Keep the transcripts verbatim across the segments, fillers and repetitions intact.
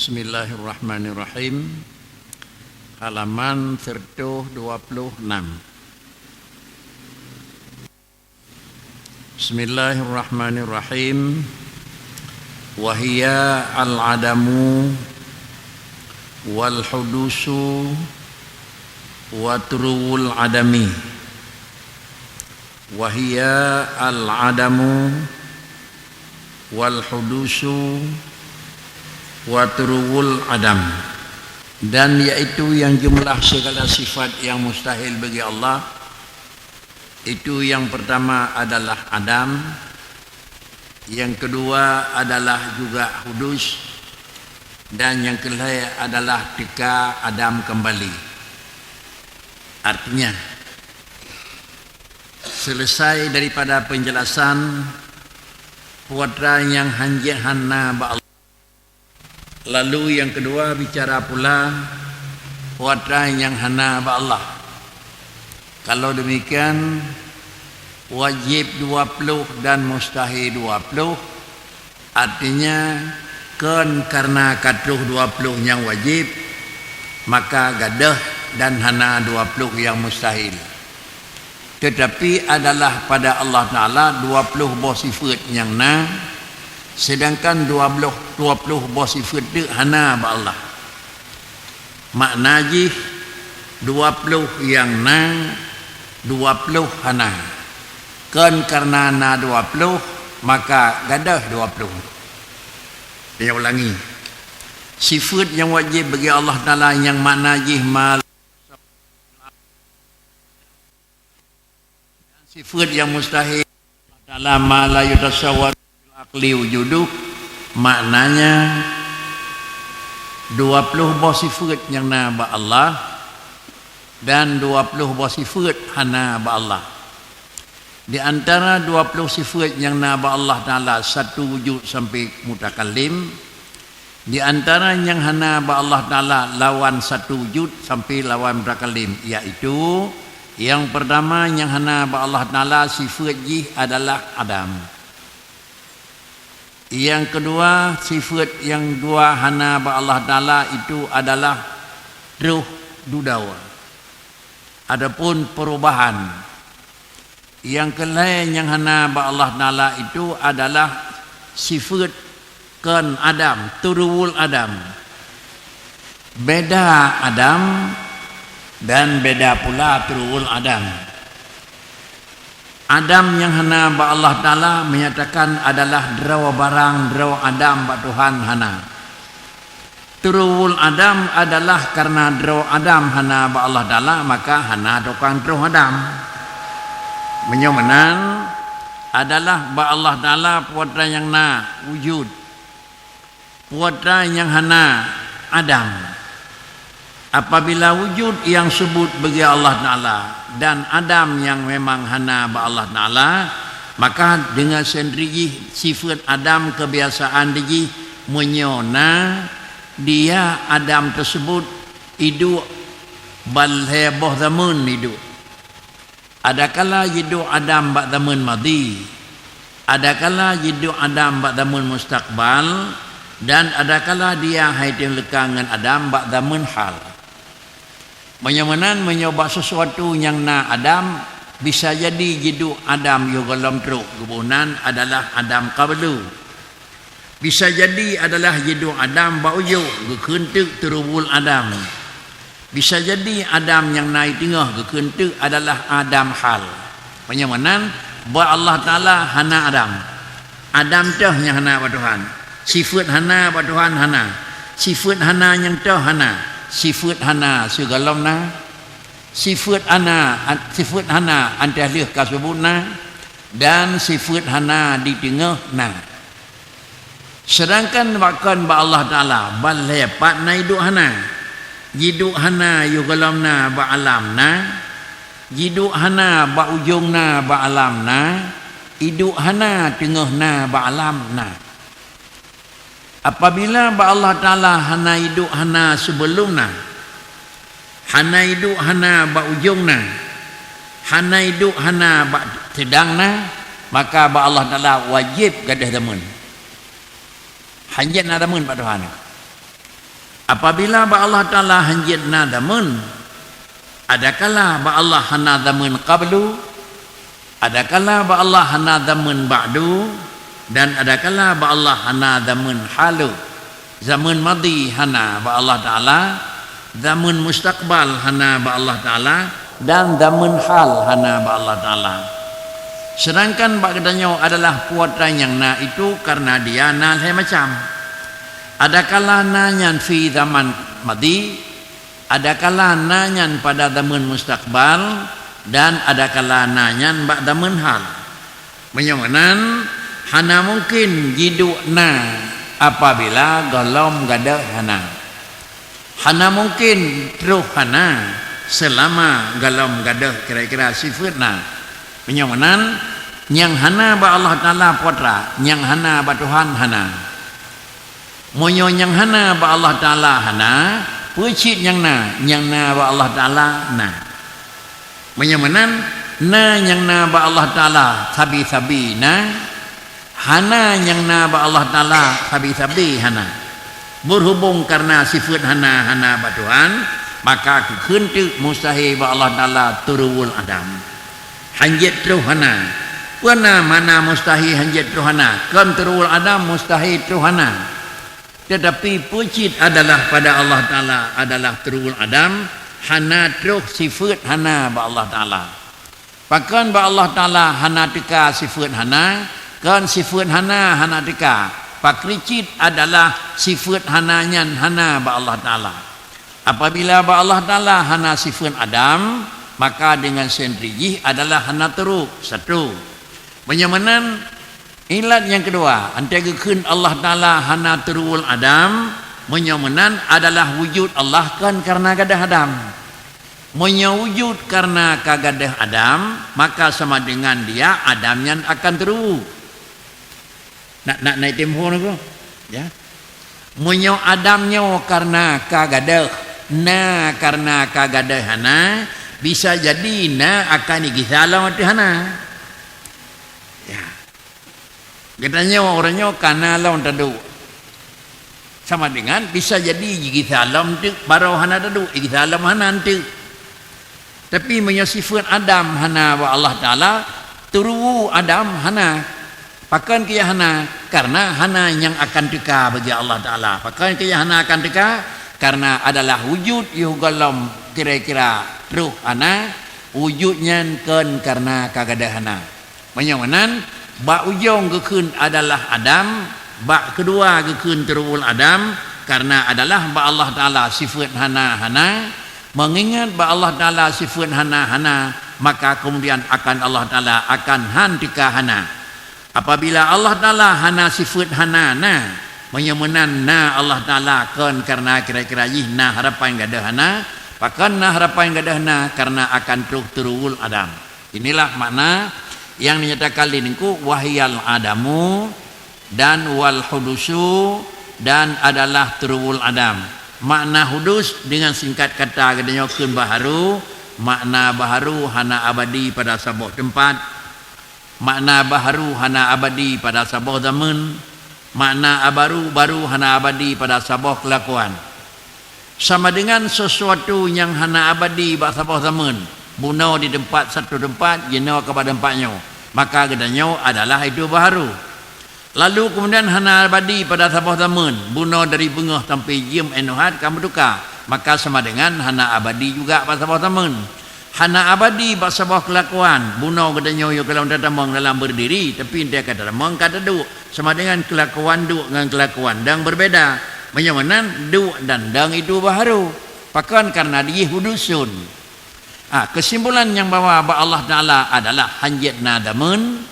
Bismillahirrahmanirrahim. Halaman seratus dua puluh enam. Bismillahirrahmanirrahim. Wa hiya al-adamu wal hudusu wa turuwul adami. Wa hiya al-adamu wal hudusu wa turuwul adam. Dan yaitu yang jumlah segala sifat yang mustahil bagi Allah, itu yang pertama adalah adam, yang kedua adalah juga hudus, dan yang kelhèe adalah teuka adam kembali. Artinya, selesai daripada penjelasan peue atra nyang hanjeuet hana bak Allah. Lalu nyang keudua bicara pula peue atra nyang hana bak Allah. Kalau demikian, wajib dua puluh dan mustahil dua puluh, artinya kon karena ka troh dua puluh nyang wajib, maka gadôh dan hana dua puluh nyang mustahil. Teutapi adalah pada Allah Taala dua puluh boh sifeut nyang na, seudangkan dua puluh, dua puluh boh sifeut teuk hana bak Allah. Makna jih, dua puluh nyang na, dua puluh hana. Kon karena na dua puluh, maka gadôh dua puluh. Saya ulangi. Sifeut nyang wajib bagi Allah Taala nyang makna jih ma Sifeut nyang mustahil, Allah Taala ma la yutasawwar fil aqli wujuduh, maknanya dua puluh boh sifeut nyang na bak Allah dan dua puluh boh sifeut hana bak Allah. Di antara dua puluh sifeut nyang na bak Allah Taala satu wujud sampai mutakallim, di antara nyang hana bak Allah Taala lawan satu wujud sampai lawan mutakallim, yaitu, nyang pertama nyang hana bak Allah Taala sifeut jih adalah adam. Nyang keudua, sifeut nyang dua hana bak Allah Taala itu adalah troh dudoe ataupun perubahan. Nyang keulhèe nyang hana bak Allah Taala itu adalah sifeut kon adam, turuwul adam. Beda adam dan beda pula turuwul adam. Adam nyang hana bak Allah Taala menyatakan adalah droe barang, droe adam bak Tuhan hana. Turuwul adam adalah karena droe adam hana bak Allah Taala, maka hana tukang troh adam. Meunyoe meunan, adalah bak Allah Taala peue atra nyang na wujud, peue atra nyang hana adam. Apabila wujud nyang seubut bagi Allah Taala dan adam nyang memang hana bak Allah Taala, maka deungon sendiri jih sifeut adam keubiasaan di jih meunyoe na dia adam teuseubut iduek ban lhèe boh zameun iduek. Adakala jiduek adam bak zameun madhi, adakala jiduek adam bak zameun mustakbal, dan adakala dia hai teuleuka ngon adam bak zameun hal. Meunyoe meunan, meunyoe bak sesuatu nyang na adam, bisa jadi jiduek adam yoh gohlom trok, geuboh nan adalah adam qablu. Bisa jadi adalah jiduek adam bak ujoe, geukheun teuk turuwul adam. Bisa jadi adam nyang na di teungoh geukheun teuk adalah adam hal. Meunyoe meunan, bak Allah Taala hana adam. Adam toh nyang hana bak Tuhan. Sifeut hana bak Tuhan hana. Sifeut hana nyang toh hana. Sifeut hana sigohlom na. Sifeut hana, sifeut hana 'an teuh lheueh ka seubut na. Dan sifeut hana di teungoh na. Seudangkan bak kon bak Allah Taala, ban lhèe pat na iduek hana. Jiduek hana yoh gohlom na bak alam na. Jiduek hana bak ujong na bak alam na. Iduek hana teungoh na bak alam na. Apabila bak Allah Taala hana iduek hana sibeulom na, hana iduek hana bak ujong na, hana iduek hana bak seudang na, maka bak Allah Taala wajéb gadôh zameun. Hanjeuet na zameun bak Tuhan. Apabila bak Allah Taala hanjeuet na zameun, adakala bak Allah hana zameun qablu, adakala bak Allah hana zameun ba'du, dan adakala bak Allah hana zameun halu. Zameun madhi hana bak Allah Taala, zameun mustaqbal hana bak Allah Taala, dan zameun hal hana bak Allah Taala. Sedangkan bak geutanyoe adalah peue nyang na itu, karena Dia na lhée macam. Adakala na nyan fi zaman madhi, adakala na nyan pada zameun mustaqbal, dan adakala na nyan bak zameun hal. Meunyoe meunan, hana mungken jiduek na apabila gohlom gadôh hana. Hana mungken troh hana seulama gohlom gadôh kira-kira sifeuet na. Meunyoe meunan, nyang hana bak Allah Taala peue teuma, nyang hana bak Tuhan hana. Meunyoe nyang hana bak Allah Taala hana, peue cit nyang na? Nyang na bak Allah Taala na. Meunyoe meunan, na nyang na bak Allah Taala sabe-sabe na, hana nyang na bak Allah Taala sabe-sabe hana. Berhubung karena sifeuet hana hana bak Tuhan, maka keuheun teuk mustahé bak Allah Taala turuwul adam. Hanjeuet troh hana. Peue na makna mustahé hanjeuet troh hana? Kon turuwul adam mustahé troh hana. Tetapi peue cit adalah pada Allah Taala adalah turuwul adam, hana troh sifeuet hana bak Allah Taala. Pakon bak Allah Taala hana teuka sifeuet hana, kon sifeuet hana hana teuka. Pakri cit adalah sifeuet hana nyan hana bak Allah Taala. Apabila bak Allah Taala hana sifeuet adam, maka deungon sendiri jih adalah hana trok, satu. Meunyoe meunan, ilat nyang keudua, antai geukheun Allah Taala hana turuwul adam, meunyoe meunan adalah wujud Allah kon karena gadôh adam. Meunyoe wujud karena ka gadôh adam, maka sama dengan dia adam nyan akan turuwu. Nak, nak naik tempo ni ko. Ya. Meunyoe adam nyoe karena ka gadôh, na karena ka gadôh hana, bisa jadi na akan igisa lom ateueh hana. Ya. Geutanyoe uroe nyoe kana lom taduek. Sama dengan bisa jadi jigisa lom teuk barô hana taduek, jigisa lom hana teuk. Tapi meunyoe sifeuet adam hana bak Allah Taala, turuwu adam hana. Pakon keu hana? Karena hana nyang akan teuka bagi Allah Taala. Pakon keu hana akan teuka? Karena adalah wujud yoh gohlom kira-kira troh hana, wujud nyan kon karena ka gadôh hana. Meunyoe meunan, bak ujong geukheun adalah adam, bak keudua geukheun turuwul adam, karena adalah bak Allah Taala sifeuet hana hana, meungingat bak Allah Taala sifeuet hana hana, maka keumudian akan Allah Taala akan han teuka hana. Apabila Allah Taala hana sifeuet hana na, meunyoe meunan na Allah Taala kon karena kira-kira jih na harapan gadôh hana, pakon na harapan gadôh hana karena akan troh turuwul adam. Inilah makna yang dinyatakan lé Teungku, wahiyal adamu dan wal hudusu dan adalah turuwul adam. Makna hudus dengan singkat kata geutanyoe kheun baharu, makna baharu hana abadi pada saboh teumpat, makna baharu hana abadi pada saboh zameun, makna abaru baru hana abadi pada saboh keulakuan. Sama dengan sesuatu nyang hana abadi bak saboh zameun, bunoe di teumpat satu teumpat, jinoe ka bak teumpat nyoe, maka geutanyoe adalah itu baharu. Lalu keumudian hana abadi pada saboh zameun, bunoe dari beungoh sampai jeuem nyoe hat ka meutuka, maka sama dengan hana abadi juga bak saboh zameun. Hana abadi bak saboh keulakuan, bunoe geutanyoe yoh gohlom tatamong dalam berdiri, tapi enteuk ka tatamong ka taduek, sama dengan keulakuan duek ngon keulakuan dong berbeda. Meunyoe meunan, duek dan dong itu baharu. Pakon? Karena dijih hudusun. Ah, kesimpulan nyang bahwa bak Allah Taala adalah hanjeuet na zameun,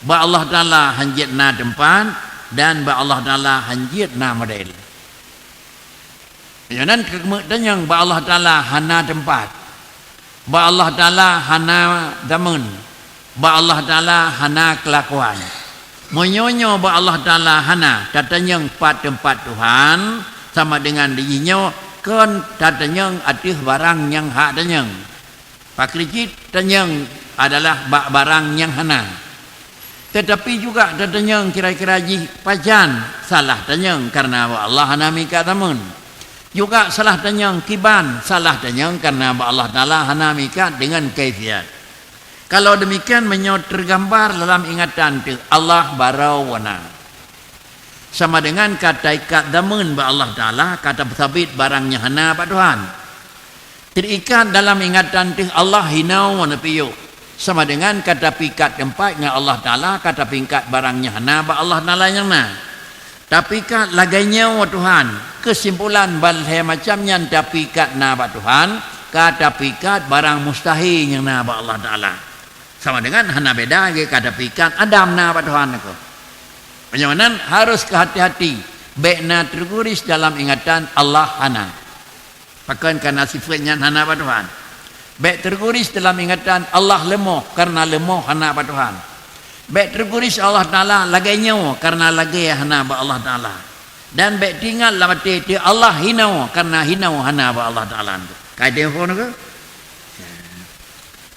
bak Allah Taala hanjeuet na teumpat, dan bak Allah Taala hanjeuet na model. Nyoe nan keumeuk tanyong bak Allah Taala hana teumpat, bak Allah Taala hana zameun, bak Allah Taala hana keulakuan. Meunyoe nyoe bak Allah Taala hana tatanyong pat teumpat Tuhan, sama dengan di jih nyoe kon tatanyong ateueh barang nyang hak tanyong. Pakri cit tanyong adalah bak barang nyang hana. Tetapi juga tatanyong kira-kira jih pajan salah tanyong karena Allah hana mika zameun. Juga salah tanyong kiban, salah tanyong karena bak Allah Taala hana meuikat dengan kaifiat. Kalau demikian, meunyoe teugambar dalam ingatan teuh Allah barô wana, sama dengan ka taikat zameun bak Allah Taala, ka tapeusabit barang nyang hana bak Tuhan. Teuikat dalam ingatan teuh Allah hinoe neupiôh, sama dengan ka tapikat teumpat ngon Allah Taala, ka tapikat barang nyang hana bak Allah Taala nyang na. Tapikat lagée nyoe Tuhan, keusimpulan ban lhée macam nyan tapikat na bak Tuhan, ka tapikat barang mustahi nyang na bak Allah Taala. Sama dengan hana beda lagée ka tapikat Adam na bak Tuhan aku. Meunyoe meunan harus keuhati-hati, bék na teuguris dalam ingatan Allah hana. Pakon? Karena sifat nyan hana bak Tuhan. Bék teuguris dalam ingatan Allah leumoh, karena leumoh hana bak Tuhan. Bék teuguris Allah Taala lagée nyoe, karena lagée hana bak Allah Taala. Dan bék teuingat lam até teuh Allah hinoe, karena hinoe hana bak Allah Taala. Ka teupeue nyoe?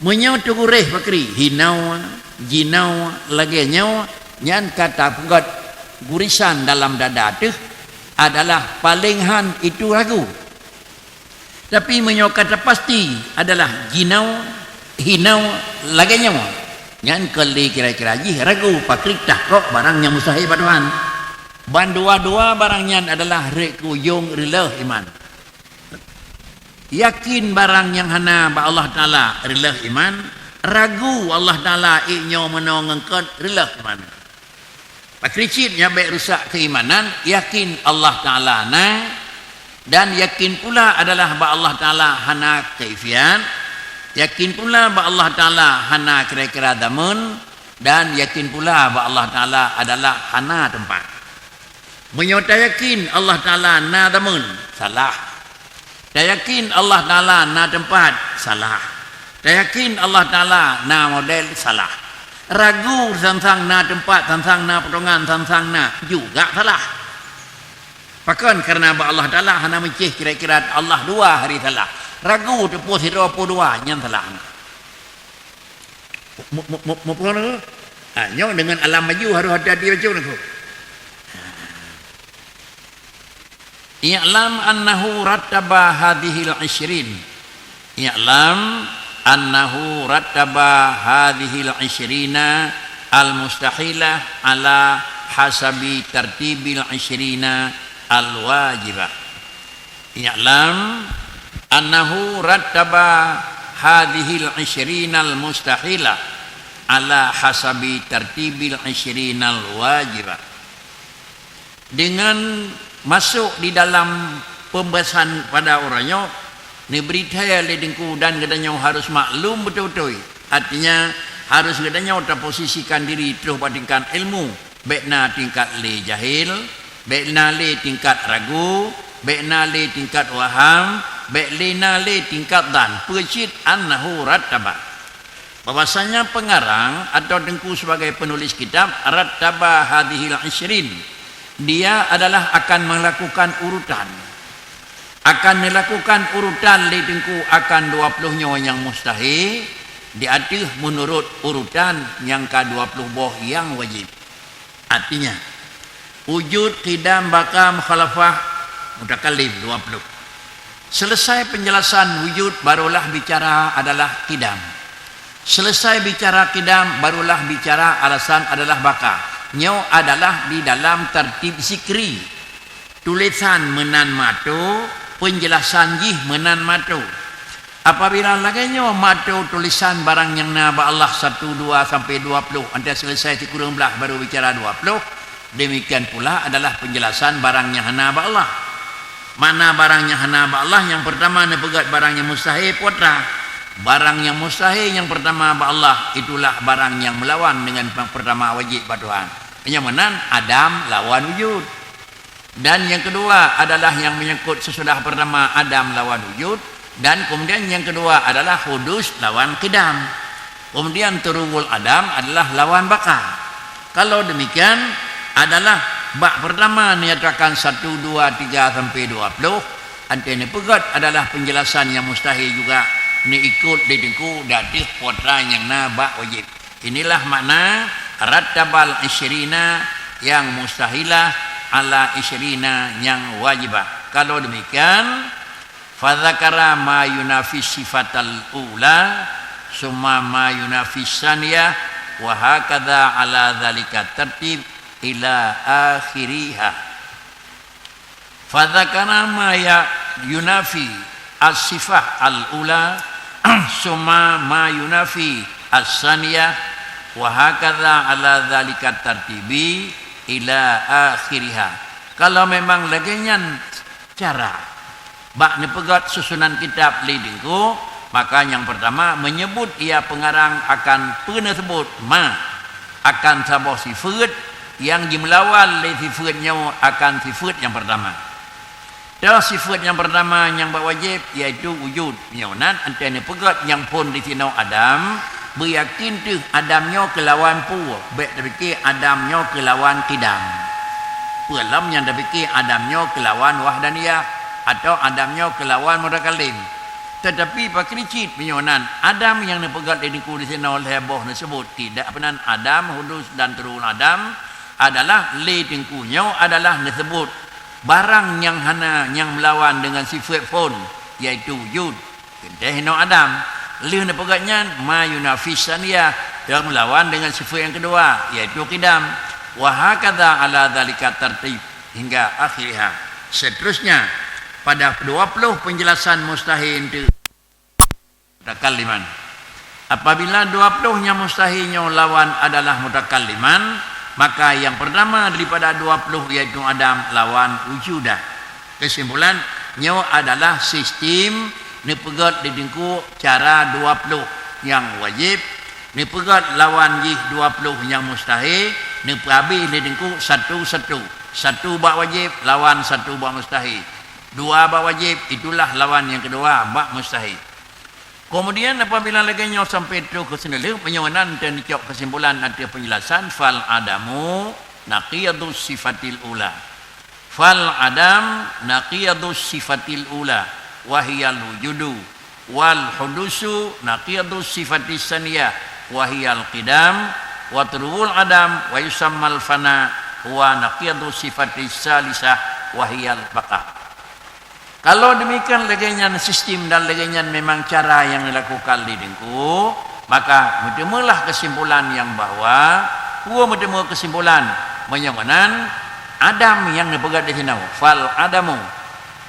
Meunyoe teuguréh pakri, hinoe, jinoe, lagée nyoe, nyan ka tapeugét gurisan dalam dada teuh adalah paleng han itu ragu. Tapi meunyoe ka tapasti adalah jinoe, hinoe, lagée nyoe, nyan kon lé kira-kira jih ragu pakri tahkok barang nyang mustahil bak Tuhan. Ban dua-dua barang nyan adalah rhek keu ujong reuloh iman. Yakin barang nyang hana bak Allah Taala reuloh iman, ragu Allah Taala ék nyoe meunoe ngon kon reuloh iman. Pakri cit nyang bék rusak keuimanan, yakin Allah Taala na, dan yakin pula adalah bak Allah Taala hana kaifiat, yakin pula bak Allah Taala hana kira-kira zameun, dan yakin pula bak Allah Taala adalah hana teumpat. Meunyoe tayakin Allah Taala na zameun, salah. Tayakin Allah Taala na teumpat, salah. Tayakin Allah Taala na model, salah. Ragu sang-sang na teumpat, sang-sang na potongan, sang-sang na, juga salah. Pakon? Karena bak Allah Taala hana meucéh kira-kira Allah dua hari salah. Ragu teupeue sidroe peue dua, nyan salah. Mu-, mu-, mu-, muphom tu? Ha, nyoe dengan alam baju harus hati-hati baca tu. I'lam annahu rattaba hadhil ishrin. I'lam annahu rattaba hadhil ishrina al-mustahilah ala hasabi tartibil ishrina al-wajibah. I'lam annahu rattaba hadhil ishrinal mustahilah ala hasabi tartibil ishrinal wajibah. Dengan masuk di dalam pembahasan pada uroe nyoe, neubri that lé Teungku dan geutanyoe harus maklum beutôi-beutôi. Artinya, harus geutanyoe taposisikan diri troh bak tingkat ilmu, bék na tingkat lé jahil, bék na lé tingkat ragu, bék na lé tingkat waham, bék lé na lé tingkat dhan. Peue cit? Annahu rattaba. Bahwasanya pengarang atau Teungku sebagai penulis kitab rattaba hadhil ishrin, dia adalah akan melakukan urutan. Akan melakukan urutan lé Teungku akan dua ploh nyoe nyang mustahil, di ateueh menurut urutan nyang ka dua ploh boh nyang wajib. Artinya, wujud, qidam, baqa, mukhalafah, mutakallim, dua ploh. Selesai penjelasan wujud, barulah bicara adalah qidam. Selesai bicara qidam, barulah bicara alasan adalah baqa. Nyoe adalah di dalam tartib zikri. Tulisan meunan mato, penjelasan jih meunan mato. Apabila lagée nyoe mato tulisan barang nyang na bak Allah satu, dua sampai dua ploh, antai selesai sikureueng blah baru bicara dua ploh, demikian pula adalah penjelasan barang nyang hana bak Allah. Makna barang nyang hana bak Allah, nyang pertama neupeugét barang nyang mustahil, putra. Barang nyang mustahil nyang pertama bak Allah, itulah barang nyang melawan dengan nyang pertama wajib bak Tuhan. Nyang meunan Adam lawan wujud. Dan yang kedua adalah yang menyangkut sesudah pertama Adam lawan wujud, dan kemudian yang kedua adalah hudus lawan qidam. Kemudian turunul Adam adalah lawan baqa. Kalau demikian, adalah bak pertama nyatakan satu, dua, tiga sampai dua ploh, antai neupeugét adalah penjelasan yang mustahil juga, neuikut di Teungku dadah potra nyang na bak wajib. Inilah makna rattabal isyrina, yang mustahilah ala isyrina nyang wajibah. Kalau demikian, fadzakara ma yunafi sifatal ula, summa ma yunafi saniyah, wa hakadza ala dzalika tartib ila akhiriha. Fadzakara ma ya-, yunafi as-sifah al-ula, summa ma yunafi as-saniyah, wa hakadza ala dzalika tartibi ila akhiriha. Kalau memang lagée nyan cara bak neupeugét susunan kitab lé Teungku, maka nyang peurtama meunyeubut ia peungarang akan peue neuseubut ma, akan saboh sifeuet nyang jimeulawan lé sifeuet nyoe akan sifeuet nyang peurtama. Toh sifeuet nyang peurtama nyang bak wajéb, yaitu wujud. Meunyoe nan, 'oh neupeugét nyang phon disinoe Adam, beuyakén teuh Adam nyoe keulawan peue, bék tapike Adam nyoe keulawan qidam. Peue lom nyang tapike Adam nyoe keulawan wahdaniyah, atawa Adam nyoe keulawan mutakallim. Teutapi pakri cit meunyoe nan, Adam nyang neupeugét lé Teungku disinoe lhée boh neuseubut, tidak, peunan Adam, hudus dan turul Adam adalah lé Teungku nyoe adalah neuseubut barang nyang hana nyang meulawan deungon sifeuet phon, yaitu wujud. Teuntée hinoe Adam, lheueh neupeugét nyan ma yunafi saniyah, nyang meulawan deungon sifeuet nyang keudua, yaitu qidam. Wa hakadza ala dzalika tartib, hingga akhiriha. Seterusnya, pada dua puluh penjelasan mustahil untuk mutakalliman. Apabila dua puluh nyang mustahil nyoe lawan adalah mutakalliman, maka nyang peurtama daripada dua puluh yaitu Adam lawan wujudah. Keusimpulan, nyoe adalah sistem neupeugét lé Teungku cara dua puluh nyang wajéb, neupeugét lawan jih dua puluh nyang mustahil, neupeuhabéh lé Teungku satu-satu. Satu bak wajéb lawan satu bak mustahil. Dua bak wajéb, itulah lawan nyang keudua bak mustahil. Keumudian, apabila lagée nyoe sampoe troh keu seuneulheueh, meunyoe nan teunicok keusimpulan ateueh peunjelasan, fal adamu naqidus sifatil ula. Fal adam naqidus sifatil ula, wa hiyal wujudu, wal hudusu naqidus sifatis saniyah, wa hiyal qidam, wa turul adam, wa yusammal fana, huwa naqidus sifatis salisah, wa hiyal baqa. Kalau demikian lagée nyan sistem dan lagée nyan memang cara nyang dilakukan lé Teungku, maka meuteumeulah keusimpulan nyang bahwa, peue meuteumeu keusimpulan, meunyoe meunan, adam nyang neupeugét disinoe, fal adamu.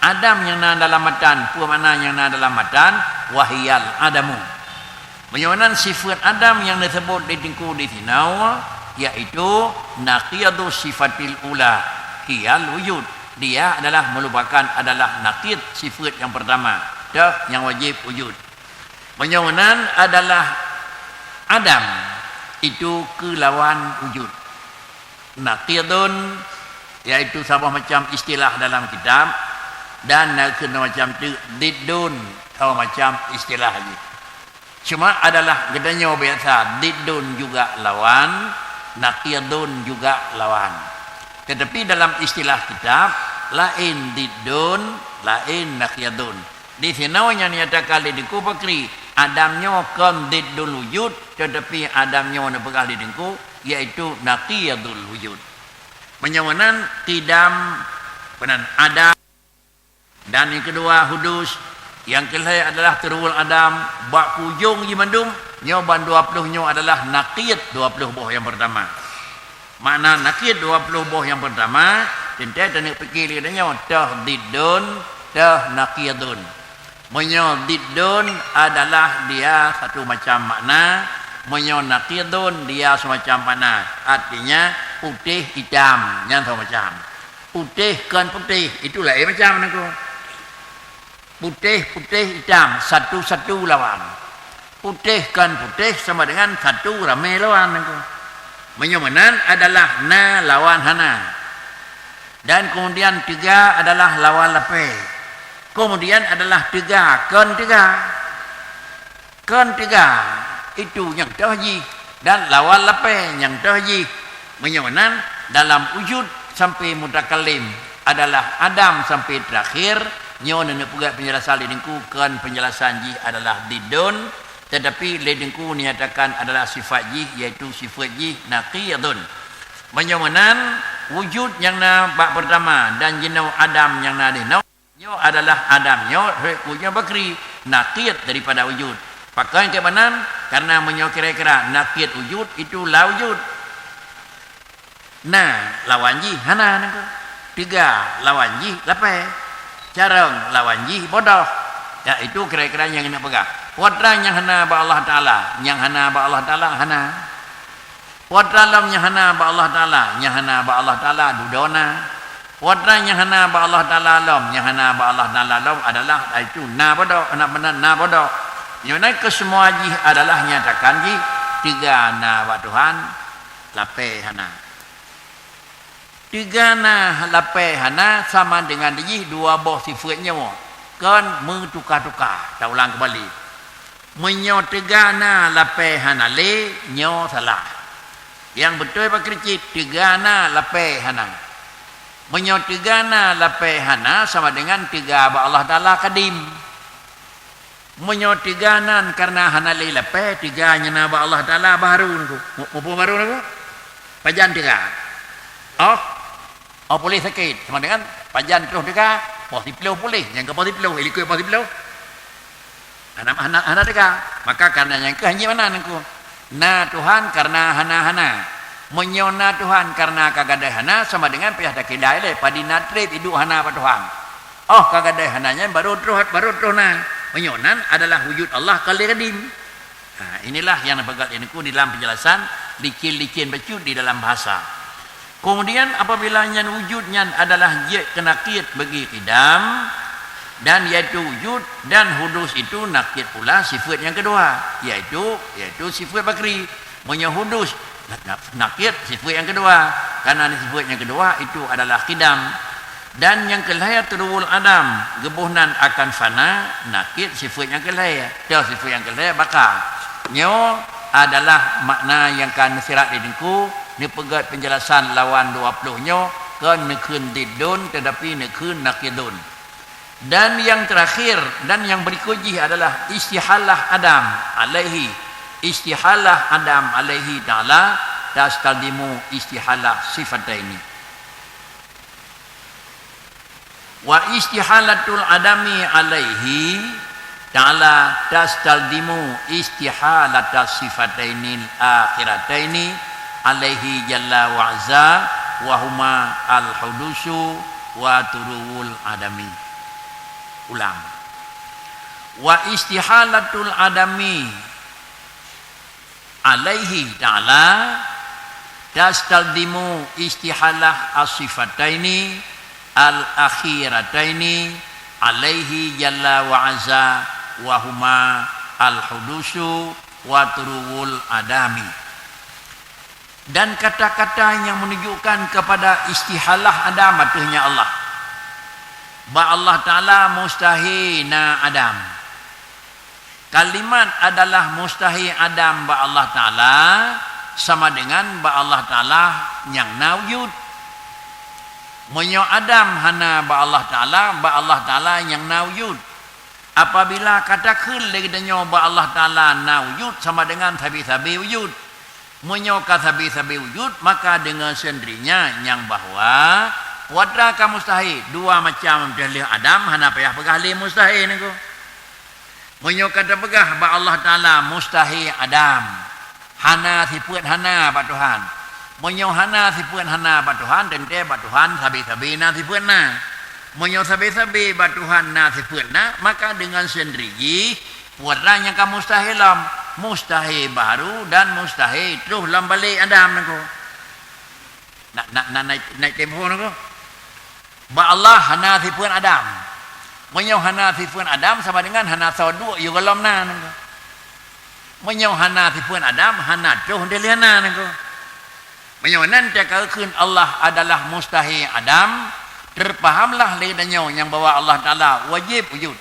Adam nyang na dalam matan, peue makna nyang na dalam matan, wa hiyal adamu. Meunyoe nan sifeuet adam nyang neuseubut lé Teungku disinoe, yaitu naqidus sifatil ula, hiyal wujud. Dia adalah meulupakan adalah naqid sifeuet nyang peurtama, toh nyang wajéb wujud. Meunyoe nan adalah adam, itu keulawan wujud. Naqidun, yaitu saboh macam istilah dalam kitab, dan na keunoe macam teuk diddun, saboh macam istilah jih. Cuma adalah geutanyoe biasa diddun juga lawan, naqidun juga lawan. Tetapi dalam istilah kitab, laén diddun, laén naqidun. Disinoe nyang nyatakan lé Teungku pakri, adam nyoe kon diddul wujud, tetapi adam nyoe neupeugah lé Teungku, yaitu naqidul wujud. Meunyoe meunan, qidam, peunan adam, dan nyang keudua hudus, nyang keulhée adalah turul adam, bak ujong jih mandum, nyoe ban dua ploh nyoe adalah naqid dua ploh boh nyang peurtama. Makna naqid dua ploh boh nyang peurtama, teuntée taneuk pike lé geutanyoe, toh diddun, toh naqidun. Meunyoe diddun adalah dia satu macam makna, meunyoe naqidun dia semacam makna. Artinya, putéh itam, nyan sama macam. Putéh kon putéh, itu laén macam, Teungku. Putéh, putéh, itam, satu-satu lawan. Putéh kon putéh sama dengan satu ramé lawan, Teungku. Meunyoe meunan adalah na lawan hana. Dan kemudian teuga adalah lawan lapée. Kemudian adalah teuga kon teuga. Kon teuga, itu nyang toh jih, dan lawan lapée nyang toh jih. Meunyoe nan, dalam wujud sampoe mutakallim adalah adam sampoe teurakhir, nyoe neupeugah peunjelasan lé Teungku, kon peunjelasan jih adalah diddun, tetapi lé Teungku nyatakan adalah sifat jih, yaitu sifat jih naqidun. Meunyoe meunan, Wujud nyang na bak peurtama dan jinoe Adam nyang na dinoe, nyoe adalah Adam nyoe, hek ku nyoe bakri, nakid daripada wujud. Pakon keu meunan? Karena meunyoe kira-kira nakid wujud, itu la wujud. Na lawan jih hana nangko. Teuga lawan jih lapée. Carông lawan jih bodoh. Ya, itu kira-kira nyang keuneuk peugah. Peue atra nyang hana bak Allah Taala, nyang hana bak Allah Taala hana. Peue atra lom nyang hana bak Allah Taala, nyang hana bak Allah Taala dudoe na. Peue atra nyang hana bak Allah Taala lom, nyang hana bak Allah Taala lom adalah, yaitu na bodoh, na, na, na bodoh. Nyoe na keuseumua jih adalah nyatakan jih teuga na bak Tuhan, lapée hana. Teuga na lapée hana sama dengan jih dua boh sifeuet nyoe kon meutuka-tuka. Taulang keumbali. Meunyoe teuga na lapée hana lé, nyoe salah. Nyang beutôi pakri cit, teuga na lapée hana. Meunyoe teuga na lapée hana sama dengan teuga bak Allah Taala kadim. Meunyoe teuga nan kareuna hana lé lapée, teuga nyang na bak Allah Taala baru nangko. Mu-, muphom baru nangko? Pajan teuga? Oh, oh puléh sakét. Sama dengan pajan troh teuga, poh siplôh puléh, nyang keu poh siplôh, ilikot poh siplôh. Hana, hana, hana teuga. Maka kareuna nyang keuh hanjeuet meunan nangko. Na Tuhan kareuna hana-hana. Meunyoe na Tuhan kareuna ka gadôh hana, sama dengan payah takila ilée, padum na treb iduek hana bak Tuhan. Oh ka gadôh hana nyan baru troh, baru troh na. Meunyoe nan adalah wujud Allah ka lheueh kadim. Ha, inilah nyang neupeugah lé Teungku di dalam penjelasan licén-licén bacut di dalam bahasa. Kemudian apabila nyan wujud nyan adalah jeuet keu nakid bagi qidam, dan yaitu wujud dan hudus itu nakid pula sifeuet nyang keudua, yaitu, yaitu sifeuet bakri. Meunyoe hudus, na-, na-, nakid sifeuet nyang keudua, kareuna sifeuet nyang keudua itu adalah qidam. Dan nyang keulhée turuwul adam, geuboh nan akan fana, nakid sifeuet nyang keulhée, toh sifeuet nyang keulhée baqa. Nyoe adalah makna nyang ka neusirat lé Teungku, neupeugét penjelasan lawan dua ploh nyoe kon neukheun diddun, teutapi neukheun nakidun. Dan nyang teurakhir dan nyang beurikot jih adalah istihalah Adam alaihi. Istihalah Adam alaihi ta'ala tastalzimu istihalah sifataini. Wa istihalatul adami alaihi ta'ala tastalzimu istihalatas sifatainil akhirataini alaihi jalla wa azza, wa huma al-hudusu wa turuwul adami. Ulang. Wa istihalatul adami alaihi ta'ala tastalzimu istihalah as-sifataini al-akhirataini alaihi jalla wa azza, wa huma al-hudusu wa turuwul adami. Dan kata-kata nyang menunjukkan kepada istihalah Adam, artinya Allah. Bak Allah Ta'ala mustahil na Adam. Kalimat adalah mustahil Adam bak Allah Ta'ala sama dengan bak Allah Ta'ala nyang na wujud. Meunyoe Adam hana bak Allah Ta'ala, bak Allah Ta'ala nyang na wujud. Apabila ka takheun lé geutanyoe bak Allah Ta'ala na wujud sama dengan sabe-sabe wujud. Meunyoe ka sabe-sabe wujud, maka deungon seundrinya nyang bahwa peue atra ka mustahil, dua macam teuh lheueh Adam hana payah peugah lé mustahil nangko. Meunyoe ka tapeugah bak Allah Ta'ala mustahil Adam, hana sifeuet hana bak Tuhan. Meunyoe hana sifeuet hana bak Tuhan, teuntée bak Tuhan sabe-sabe na sifeuet na. Meunyoe sabe-sabe bak Tuhan na sifeuet na, maka deungon seundri jih peue atra nyang ka mustahil lom, mustahil baru dan mustahil troh lom balek Adam nangko. Na, na, na, naik, naik tempo nangko. Bak Allah hana sifeuet Adam. Meunyoe hana sifeuet Adam sama dengan hana soe duek yue gohlom na nangko. Meunyoe hana sifeuet Adam, hana troh lé hana nangko. Meunyoe nan teuka kheun Allah adalah mustahil Adam, teupahamlah lé geutanyoe nyang bahwa Allah Ta'ala wajéb wujud.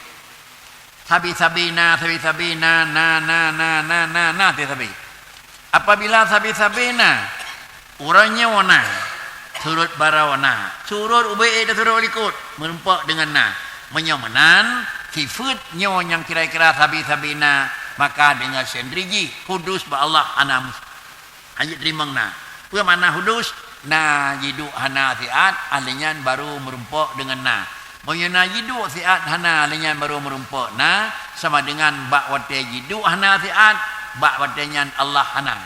Sabe-sabe na, sabe-sabe na, na, na, sabe-sabe. Apabila sabe-sabe na, uroe nyoe na, surot baroe na, surot ubé ék dan surot likot, meurumpok deungon na. Meunyoe meunan, sifeuet nyoe nyang kira-kira sabe-sabe na, maka deungon seundri jih hudus bak Allah hana mus-, hanjeuet teurimong na. Peue makna hudus? Na jiduek hana siat, ahli nyan baru meurumpok deungon na. Meunyoe na jiduek siat hana, ahli nyan baru meurumpok na, sama dengan bak watée jiduek hana siat, bak watée nyan Allah hana.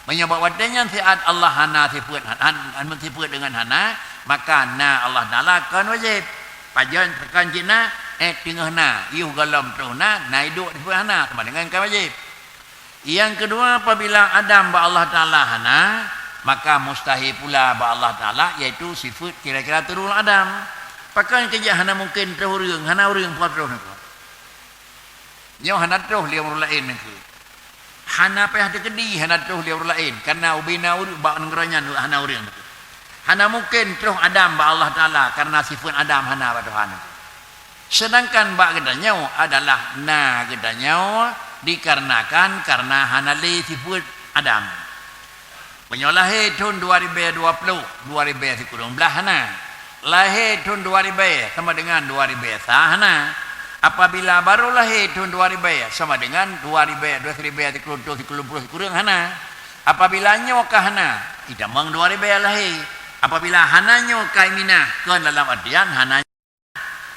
Meunyoe bak watée nyan siat Allah hana sifeuet, han-, han-, han-, sifeuet deungon hana, maka na Allah Taala kon wajéb. Pajan tekan cit na, eh, teungoh na, yoh gohlom troh na, na iduek sifeuet hana, sama dengan kon wajéb. Nyang keudua, apabila Adam bak Allah Taala hana, maka mustahil pula bak Allah Taala, yaitu sifeuet kira-kira turun Adam. Pakon keujak hana mungken troh ureuëng, hana ureuëng po troh nangku. Nyoe hana troh lé ureuëng laén nangku. Hana payah teukeudi hana troh lé ureuëng laén, karena ubena ureuëng bak nanggroe nyan hana ureuëng nangku. Hana mungken troh Adam bak Allah Taala, karena sifeuet Adam hana bak Tuhan nangku. Seudangkan bak geutanyoe adalah na geutanyoe dikarenakan karena hana lé sifeuet Adam. Meunyoe lahé thon dua ribée dua ploh, dua ribée sikureueng blaih hana. Lahé thon dua ribée sama dengan dua ribée sa hana. Apabila barô lahé thon dua ribée sama dengan dua ribée dua ribée sikureueng ploh sikureueng hana. Apabila nyoe ka hana, itamong dua ribée lahé. Apabila hana nyoe ka iminah, kon dalam artian hana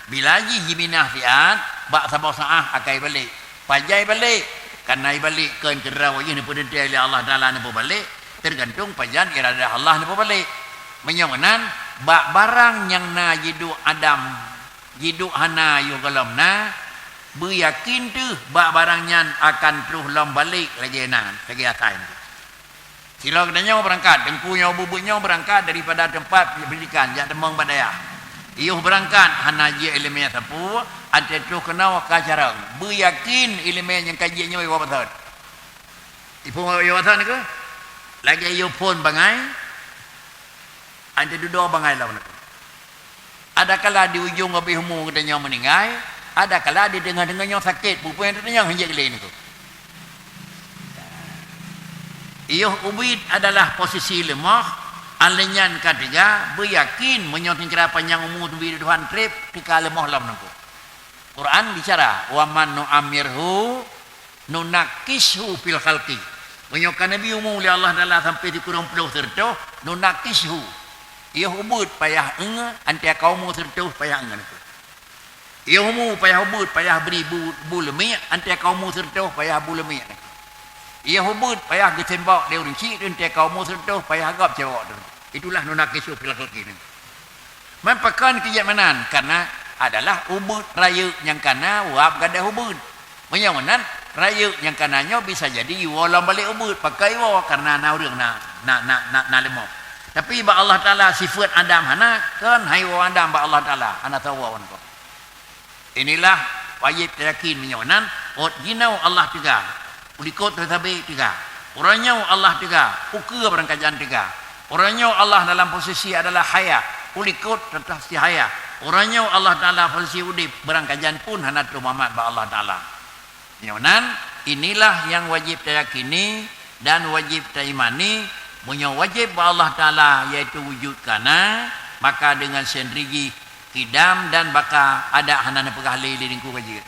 Bila jih jiminah siat, bak saboh saát akai balek. Pajan balek, kana ibalek kon keudroe jih neupeuteuntée lé Allah Taala neupeubalek, teugantung pajan iradah Allah neupeubalek. Meunyoe meunan, bak barang nyang na jiduek Adam, jiduek hana yoh gohlom na, beuyakin teuh bak barang nyan akan troh lom balek lagée na, lagée asai. Sidroe geutanyoe beurangkat, teungku nyoe bubuet nyoe beurangkat daripada teumpat pendidikan jak teumong bak dayah. Yoh beurangkat hana jeuet iéleumé sapeue, até troh keunoe ka carông. Beuyakin iéleumé nyang ka jeuet nyoe iwoe bak thon. Iphon iwoe bak thon keuh? Lagée yoh phon bangai, até dudoe bangai lom nangku. Adakala di ujong habéh umu geutanyoe meuninggai, adakala di teungoh-teungoh nyoe sakét, peue-peue nyang teutanyong hanjeuet lé nangku. Yoh ubit adalah posisi leumoh, alèh nyan ka teuga, beuyakin meunyoe seucara panyang umu teubi Tuhan treb, teuka leumoh lom nangku. Quran bicara, "Wa man nu'ammirhu nunakkishu fil khalqi." Meunyoe ka neubi umu lé Allah Taala sampai sikureueng ploh sireutôh, nunakkishu. Yoh ubeuet payah énge, anté ka umu sireutôh payah énge nangku. Yoh umu payah ubeuet, payah bri bu, bu leumiek, anté ka umu sireutôh payah bu leumiek nangku. Yoh ubeuet payah geuseumbok lé ureuëng chik, anté ka umu sireutôh payah gob cewok nangku. Itulah nunakkishu fil khalqi nangku. Man pakon keu jeuet meunan? Karena adalah ubeuet rayeuk nyang kana wab gadoh ubeuet. Meunyoe meunan, rayeuk nyang kana nyoe bisa jadi iwoe lom balek ubeuet, pakon iwoe, karena na ureuëng na, na, na, na, na leumoh. Tapi bak Allah Taala sifeuet Adam hana, kon hai woe Adam bak Allah Taala, hana sawoe nangku. Inilah wajéb tayakin meunyoe nan, ôt jinoe Allah teuga, ulikot teusabe teuga. Uroe nyoe Allah teuga, ukeue beurangkajan teuga. Uroe nyoe Allah dalam posisi adalah haya, ulikot teutasih haya. Uroe nyoe Allah Taala posisi udeb, beurangkajan pun hana troh mumat bak Allah Taala. Nyoe nan, inilah nyang wajéb tayakini dan wajéb taimani. Meunyoe wajéb bak Allah Taala, yaitu wujud kana, maka deungon sendiri jih kidam dan baka adak hana neupeugah lé lé Teungku ka jeuet.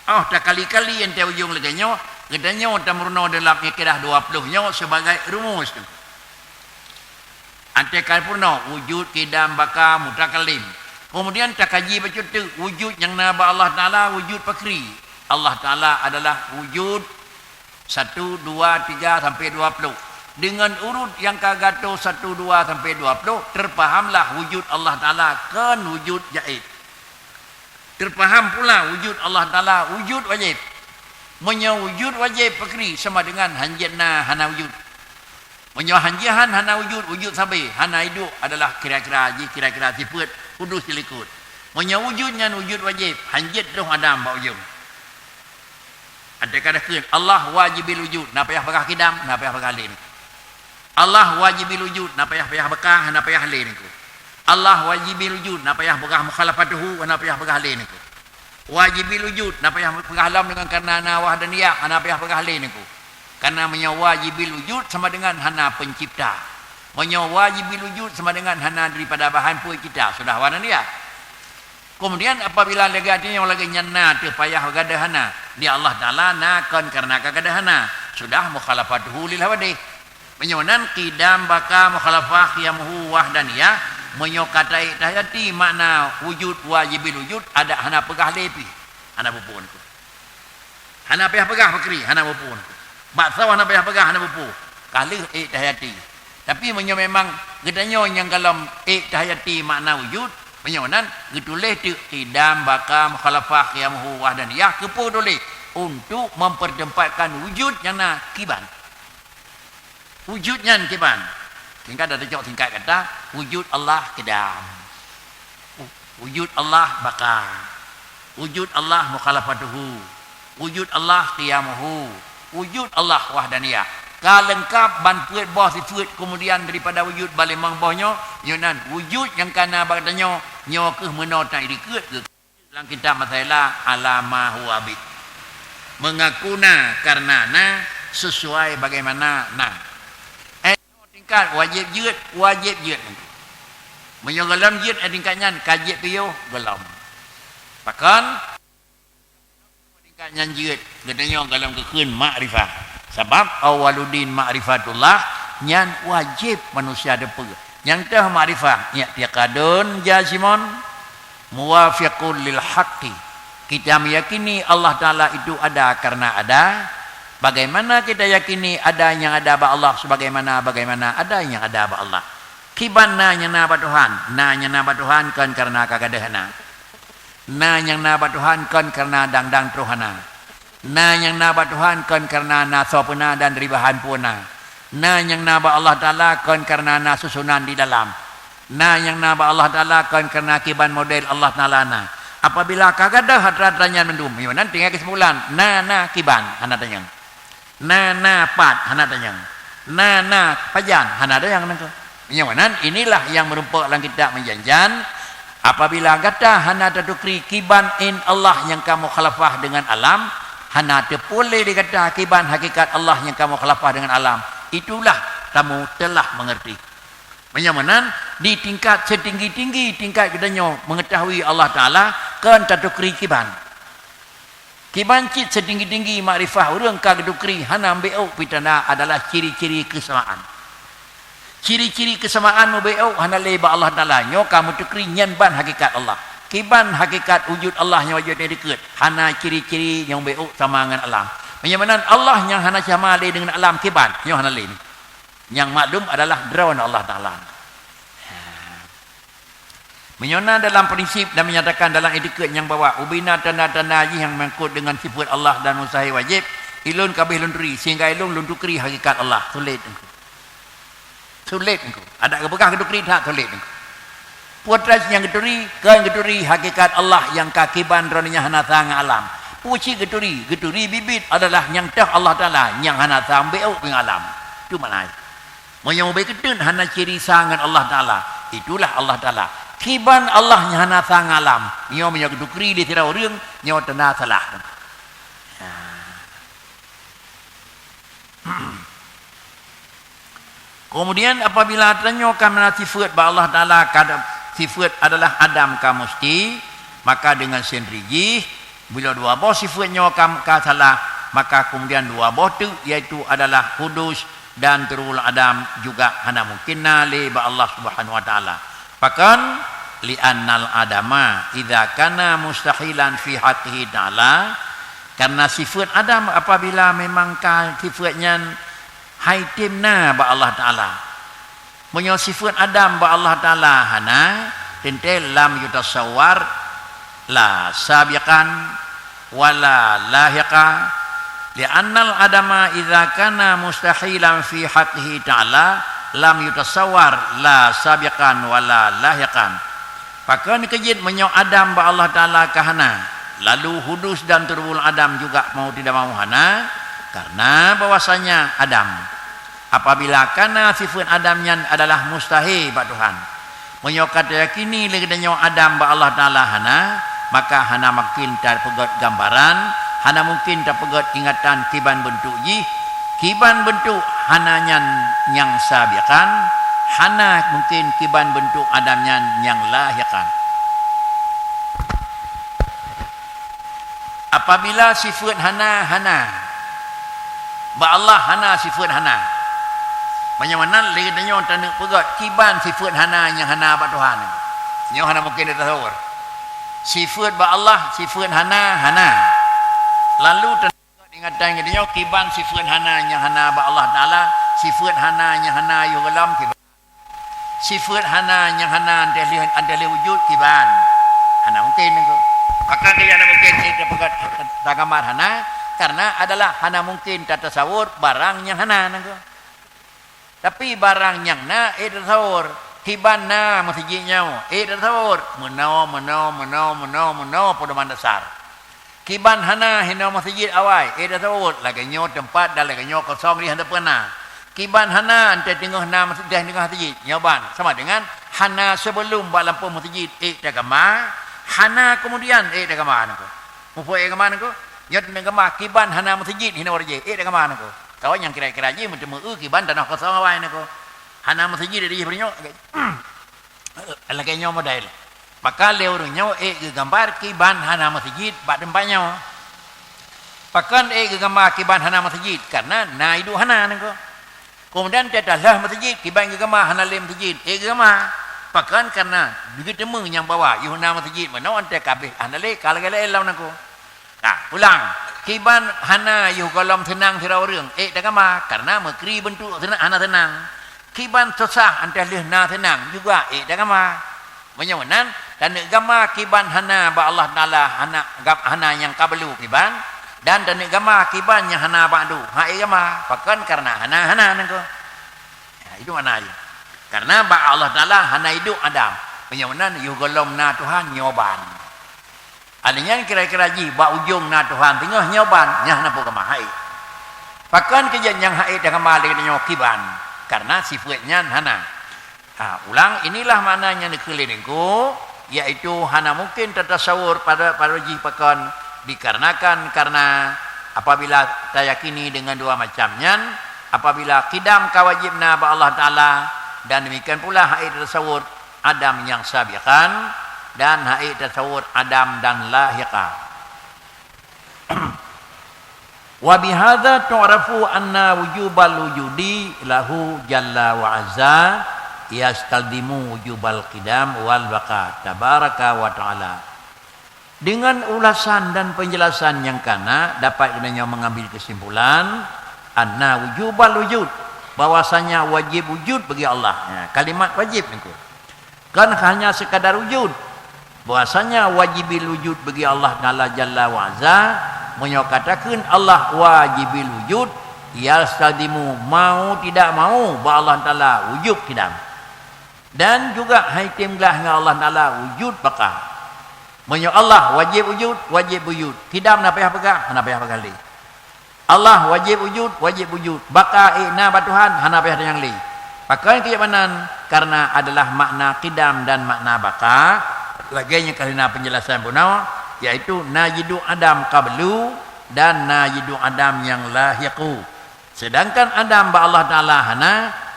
Oh, takali-kali enteuk ujong lagée nyoe, geutanyoe tameurunoe dalam Iqadah dua ploh nyoe sibagai rumus. Enteuk ka peurunoe wujud, kidam, baka, mutakalim. Kemudian takaji bacut teuk wujud nyang na bak Allah Taala, wujud pakri. Allah Taala adalah wujud satu, dua, tiga sampai dua ploh. Deungon urut nyang ka gatoe satu, dua sampai dua ploh, teupahamlah wujud Allah Taala kon wujud jaéd. Teupaham pula wujud Allah Taala wujud wajéb. Meunyoe wujud wajéb pakri sama dengan hanjeuet na hana wujud. Meunyoe hanjeuet han hana wujud, wujud sabe, hana iduek adalah kira-kira jih kira-kira sifeuet kudus dilikot. Meunyoe wujud nyan wujud wajéb, hanjeuet troh Adam bak ujong. Andai ka takheun, Allah wajibil wujud, na payah peugah kidam, na payah peugah lé niko. Allah wajibil wujud, na payah-payah baka, hana payah lé niko. Allah wajibil wujud, na payah peugah mukhalafatuhu, hana payah peugah lé niko. Wajibil wujud, na payah peugah lom deungon karena na wahdaniyah, hana payah peugah lé niko. Karena meunyoe wajibil wujud sama dengan hana pencipta. Meunyoe wajibil wujud sama dengan hana daripada bahan pencipta, sudah wahdaniyah. Kemudian apabila lagée nyoe lagée nyan na teuh payah gadoh hana, di Allah Taala na kon karena ka gadoh hana, sudah mukhalafatuhu lil hawadith. Meunyoe nan qidam, baqa, mukhalafah, qiyamuhu, wahdaniyah, meunyoe ka taék tahayati makna wujud, wajibil wujud, adak hana peugah lé pih. Hana peue-peue. Hana payah peugah pakri, hana peue-peue. Bak saboh hana payah peugah, hana peue-peue. Ka lheueh ék tahayati. Tapi meunyoe memang geutanyoe nyang golom ék tahayati makna wujud, meunyoe nan geutuléh teuk qidam, baqa, mukhalafah, qiyamuhu, wahdaniyah, keupeue tuléh? Untuk mempertempatkan wujud nyang na kiban. Wujud nyan kiban? Singkat dah teucok singkat kata, wujud Allah qidam. Wu-, wujud Allah baqa. Wujud Allah mukhalafatuhu. Wujud Allah qiyamuhu. Wujud Allah wahdaniyah. Ka leungkab ban peuet boh sifeuet keumuliaan daripada wujud ban limong boh nyoe, nyoe nan wujud nyang ka na bak geutanyoe, nyoe kheueh meunoe tan idikeue. Lam kitab Masaila, "Ala ma huwa bih." Mengaku na karena na, sesuai bagaimana na. Eh, tingkat wajéb jeuet, wajéb jeuet. Meunyoe golom jeuet, eh, tingkat nyan ka jeuet piôh, golom. Pakon? Tingkat nyan jeuet, geutanyoe golom geukheun makrifah. Sabab awwaluddin makrifatullah, nyan wajéb manusia teupeue. Nyang teuh makrifah, i'tiqadun jazimun muwafiqun lil haqqi. Kita meyakini Allah Taala itu ada karena ada. Bagaimana kita yakini ada nyang ada bak Allah sebagaimana, bagaimana ada nyang ada bak Allah? Kiban na nyang na bak Tuhan? Na nyang na bak Tuhan kon karena ka gadôh na. Na nyang na bak Tuhan kon karena dang-dang troh hana. Na nyang na bak Tuhan kon karena na soe peuna dan ribahan peue na. Na nyang na bak Allah Taala kon karena na susunan di dalam. Na nyang na bak Allah Taala kon karena kiban model Allah Taala na. Apabila ka gadôh atra-atra nyan mandum, nyoe nan tinggai keusimpulan, na, na kiban, hana tanyong. Na, na pat, hana tanyong. Na, na pajan, hana tanyong nangko. Meunyoe meunan, inilah nyang meurumpok lam kitab meujanjan, apabila gata hana tatukri kiban in Allah nyang ka mukhalafah deungan alam, hana teupeue lé di gata kiban hakikat Allah nyang ka mukhalafah deungan alam, itulah kamu telah mengerti. Meunyoe meunan, di tingkat setinggi-tinggi tingkat geutanyoe meungeutahui Allah Taala, kon tatukri kiban. Kiban cit setinggi-tinggi makrifah ureuëng ka geutukri hana meubiôk pih tanda adalah ciri-ciri keusamaan. Ciri-ciri keusamaan meubiôk hana lé bak Allah Taala, nyoe ka meutukri nyan ban hakikat Allah. Kiban hakikat wujud Allah nyang wajéb dikeue, hana ciri-ciri nyang meubiôk sama ngon alam. Meunyoe meunan Allah nyang hana sama lé deungon alam kiban, nyoe hana lé. Nyang maklum adalah droeneuh Allah Taala. Meunyoe na dalam prinsip dan menyatakan dalam itikeuet nyang bahwa ubena tanda-tanda jih nyang menyangkut deungon sifeuet Allah dan mustahil wajéb, ilôn ka abéh lôn turi, sehingga ilôn lôn tukri hakikat Allah. Sulet engku. Sulet engku. Adak geupeugah geutukri that sulet engku. Peue teuma nyang geuturi, kon geuturi hakikat Allah nyang ka kiban droeneuh nyang hana sa ngon alam. Peue cit geuturi, geuturi biet-biet adalah nyang teuh Allah Taala nyang hana sa meubiôk ngon alam. Tu makna. Meunyoe ubé keudeueng hana ciri sa ngon Allah Taala, itulah Allah Taala. Kiban Allah nyang hana sa ngon alam. Nyoe meunyoe geutukri di sidroe ureuëng, nyoe tanda salah. Ha. Keumudian, apabila tanyoe ka meunan sifeuet bak Allah Taala, ka sifeuet adalah adam ka musti, maka deungon sendiri jih, bila dua boh sifeuet nyoe ka, ka salah, maka keumudian dua boh teuk, yaitu adalah hudus dan turul adam juga hana mungkin na lé bak Allah Subhanahu wa Taala. Pakon? Li'annal adama idza kana mustahilan fi haqqihi ta'ala, karena sifeuet adam apabila memang ka sifeuet nyan hai tem na bak Allah Taala. Meunyoe sifeuet adam bak Allah Taala hana, teuntée lam yutasawwar la sabiqan wala lahiqa, li'annal adama idza kana mustahilan fi haqqihi ta'ala lam yutasawwar la sabiqan wala lahiqan. Pakon keujeuet meunyoe adam bak Allah Taala ka hana, lalu hudus dan turul adam juga mau tidak mau hana, karena bahwasanya adam apabila kana sifeuet adam nyan adalah mustahé bak Tuhan. Meunyoe ka tayakini lé geutanyoe adam bak Allah Taala hana, maka hana mungkin tapeugét gambaran, hana mungkin tapeugét ingatan kiban beuntuk jih, kiban beuntuk hana nyan nyang sabiqan, hana mungkin kiban beuntuk adam nyan nyang lahiqan. Apabila sifeuet hana, hana. Bak Allah hana sifeuet hana. Meunyoe meunan lé geutanyoe taneuk peugét kiban sifeuet hana nyang hana bak Tuhan. Nyoe hana mungken tatasawur. Sifeuet bak Allah, sifeuet hana, hana. Lalu taneuk ingatan geutanyoe kiban sifeuet hana nyang hana bak Allah Taala, sifeuet hana nyang hana yoh gohlom kiban. Sifeuet hana nyang hana 'an teuh lheueh, 'an teuh lheueh wujud kiban. Hana mungken nangko. Maka keu hana mungken tapeugét tagambar hana, karena adalah hana mungken tatasawur barang nyang hana nangko. Tapi barang nyang na, ék tatasawur. Kiban na meuseujid nyoe, ék tatasawur. Meunoe, meunoe, meunoe, meunoe, meunoe peudoman dasar. Kiban hana hinoe meuseujid awai, ék tatasawur. Lagée nyoe teumpat dan lagée nyoe kosong di hana pernah. Kiban hana 'an teuh teungoh na meuseujid, teungoh meuseujid. Nyoe ban sama dengan hana sebelum bak lampôh meuseujid ék tagama, hana kemudian ék tagama nangko. Muphom ék gama nangko? Nyoe teungoh gama kiban hana meuseujid hinoe rajée, ék tagama nangko. Kawan nyang kira-kira jih meuteumeu kiban tanoh kosong awai nangko. Hana meuseujid di jih beunyoe. Lagée nyoe model. Maka lé ureuëng nyoe ék geugambar kiban hana meuseujid bak teumpat nyoe. Pakon ék geugambar kiban hana meuseujid? Karena na iduek hana nangko. Keumudian teutalhah meuseujid, kiban geugama hana lé meuseujid, ék geugama. Pakon karena geuteumeu nyang bahwa yoh na meuseujid meunoe 'an teuh ka abéh hana lé, ka lagée laén lom nangko. Nah, pulang, kiban hana yoh gohlom seunang sidroe ureuëng, ék tagama, karena meukri beuntuk seunang, hana seunang. Kiban susah 'an teuh lheueh na seunang juga ék tagama. Meunyoe meunan, taneuk gama kiban hana bak Allah Taala, hana, gam-, hana nyang ka beulu kiban, dan taneuk gama kiban nyang hana bak du, hana ék gama. Pakon karena hana, hana nangko. Ya, itu makna jih. Karena bak Allah Taala hana iduek Adam. Meunyoe meunan, yoh gohlom na Tuhan nyoe ban. Alèh nyan kira-kira jih bak ujong na Tuhan teungoh nyoe ban, nyan hana peue gama hana ék. Pakon keu jeuet nyang hana ék tagama lé nyoe kiban? Karena sifeuet nyan hana. Ha, ulang, inilah makna nyang dikheun lé Teungku, yaitu hana mungken tatasawur pada, pada jih pakon, dikarenakan, karena apabila tayakini dengan dua macam nyan, apabila qidam ka wajéb na bak Allah Taala, dan demikian pula hana ék tatasawur adam nyang sabiqan, dan hana ék tatasawur adam dan lahiqa. Wa bihadza tu'rafu anna wujubal wujudi lahu jalla wa azza yastalzimu wujubal qidam wal baqa tabaraka wa ta'ala. Dengan ulasan dan penjelasan nyang kana dapat geutanyoe mengambil kesimpulan anna wujubal wujud, bahwasanya wajib wujud bagi Allah. Ya, kalimat wajib nangko. Kon hanya sekadar wujud. Bahwasanya wajibil wujud bagi Allah Taala Jalla wa Azza, meunyoe katakheun Allah wajibil wujud, yastalzimu mau tidak mau bak Allah Taala wujud qidam. Dan juga hana item glah ngon Allah Taala wujud baqa. Meunyoe Allah wajib wujud, wajib wujud. Qidam hana payah peugah, hana payah peugah lé. Allah wajib wujud, wajib wujud. Baqa ék na bak Tuhan, hana payah tanyong lé. Pakon keu meunan? Karena adalah makna qidam dan makna baqa. Lagée nyang ka lheueh na penjelasan bunoe, yaitu na jiduek adam qablu dan na jiduek adam nyang lahiqu. Sedangkan adam bak Allah Taala hana,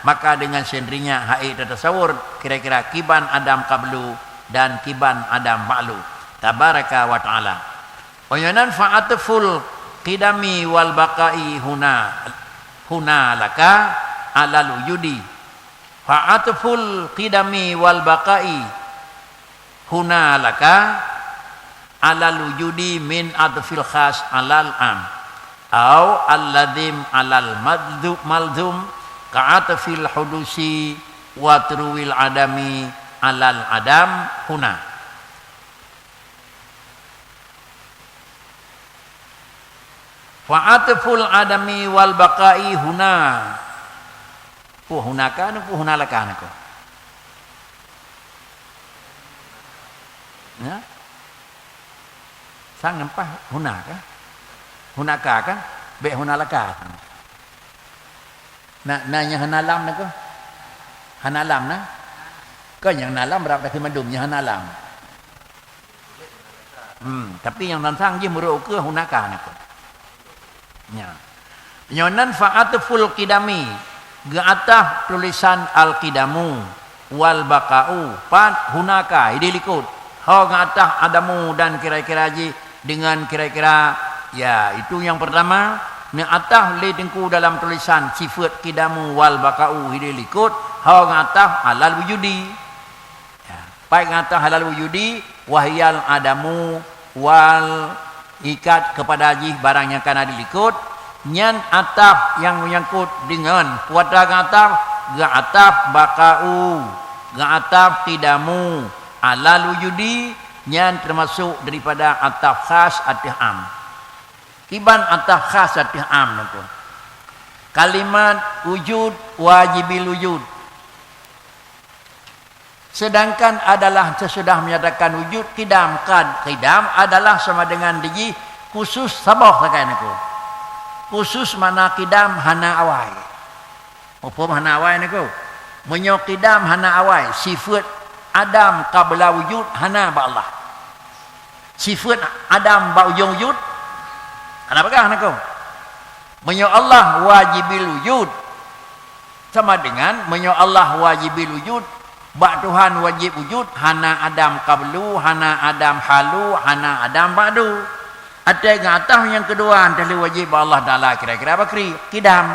maka dengan sendirinya hana ék tatasawur kira-kira kiban adam qablu dan kiban adam ba'lu. Tabaraka wa ta'ala. Meunyoe nan fa'atful qidami wal baqa'i huna, huna laka alal wujudi. Fa'atful qidami wal baqa'i huna laka alal wujudi min atfil khas alal am. Au allazim alal madzu-, malzum ka atfil hudusi wa turwil adami alal adam huna. Fa'atful adami wal baqa'i huna. Peue hunaka nangko, peue huna laka nangko? Ya? Sang nempah hunaka. Hunaka kan? Bék huna laka. Na, na nyang hana lam nangko? Hana lam na? Kon nyang na lam rab takheun mandum nyang hana lam. Hmm, tapi nyang sansang jih meurok ukeue hunaka nangko. Nya. Nyoe nan fa'atful qidami, geuataf tulisan al-qidamu wal baqa'u, pat hunaka, idéh likot. Ho geuataf adamu dan kira-kira jih dengan kira-kira, ya, itu yang pertama, Neuataf lé Teungku dalam tulisan sifeuet qidamu wal baqa'u hidéh likot, ho geuataf alal wujudi. Ya, pat geuataf alal wujudi, wahiyal adamu wal ikat keupada jih barang nyang kana di likot, nyan ataf nyang meunyangkot deungon kuata geuataf, geuataf baqa'u, geuataf qidamu alal wujudi, nyan teumasok daripada ataf khas ateueh am. Kiban ataf khas ateueh am nyan tu. Kalimat wujud wajibil wujud. Sedangkan adalah sesudah menyatakan wujud qidam, kad qidam adalah sama dengan dijih khusus saboh sagai niko. Khusus makna qidam hana awai. Muphom hana awai niko. Meunyoe qidam hana awai, sifeuet adam qabla wujud hana bak Allah. Sifeuet adam bak ujong wujud hana peugah niko. Meunyoe Allah wajibil wujud, sama dengan meunyoe Allah wajibil wujud, bak Tuhan wajéb wujud, hana adam qablu, hana adam halu, hana adam ba'du. Ateueh geuataf nyang keudua, teuh lé wajéb bak Allah Taala kira-kira bakri, qidam.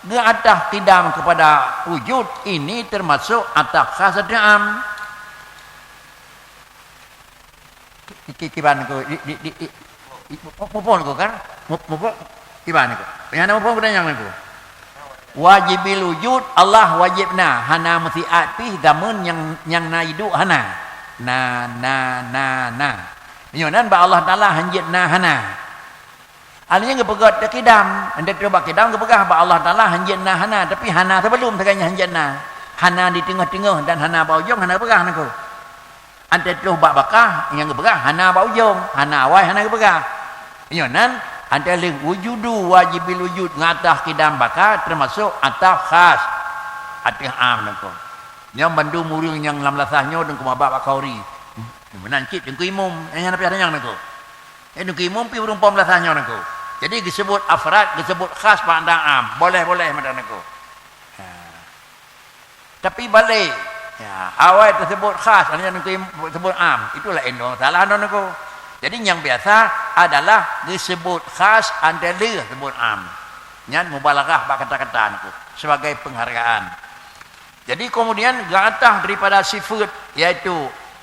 Geuataf qidam keupada wujud, ini teumasok ataf khas ateueh am. Ki-, ki-, kiban niko, di, di, di, di, di, mu-, muphom niko kan? Mu-, muphom, kiban niko. Nyang na muphom geutanyoe niko. Wajibil wujud, Allah wajéb na, hana meusiat pih zaman nyang, nyang na iduek hana. Na, na, na, na. Meunyoe nan bak Allah Taala hanjeuet na hana. Hal nyan geupeugah teuh qidam, entah troh bak qidam geupeugah bak Allah Taala hanjeuet na hana, tapi hana sebelum sagai nyan hanjeuet na. Hana di teungoh-teungoh dan hana bak ujong hana geupeugah niko. Entah troh bak baqa nyang geupeugah hana bak ujong, hana awai hana geupeugah. Nyoe nan, entah lé wujudu wajibil wujud ngon ataf qidam baqa teumasok ataf khas ateueh am niko. Nyoe bandum ureuëng nyang lam lasah nyoe deungon mabak bak khauri. Meunan cit deungon imum, nyang hana payah tanyong niko. Eh, deungon imum pih ureuëng pom lasah nyoe niko. Jadi geuseubut afrad, geuseubut khas bak mata am, boleh-boleh mata niko. Ha. Tapi balek, ya, awai teuseubut khas, hana niko im-, seubut am, itu laén dong salah dong niko. Jadi nyang biasa adalah geuseubut khas, hana lheueh seubut am. Nyan mubalaghah bak kata-kata niko sebagai penghargaan. Jadi kemudian geuataf daripada sifeuet, yaitu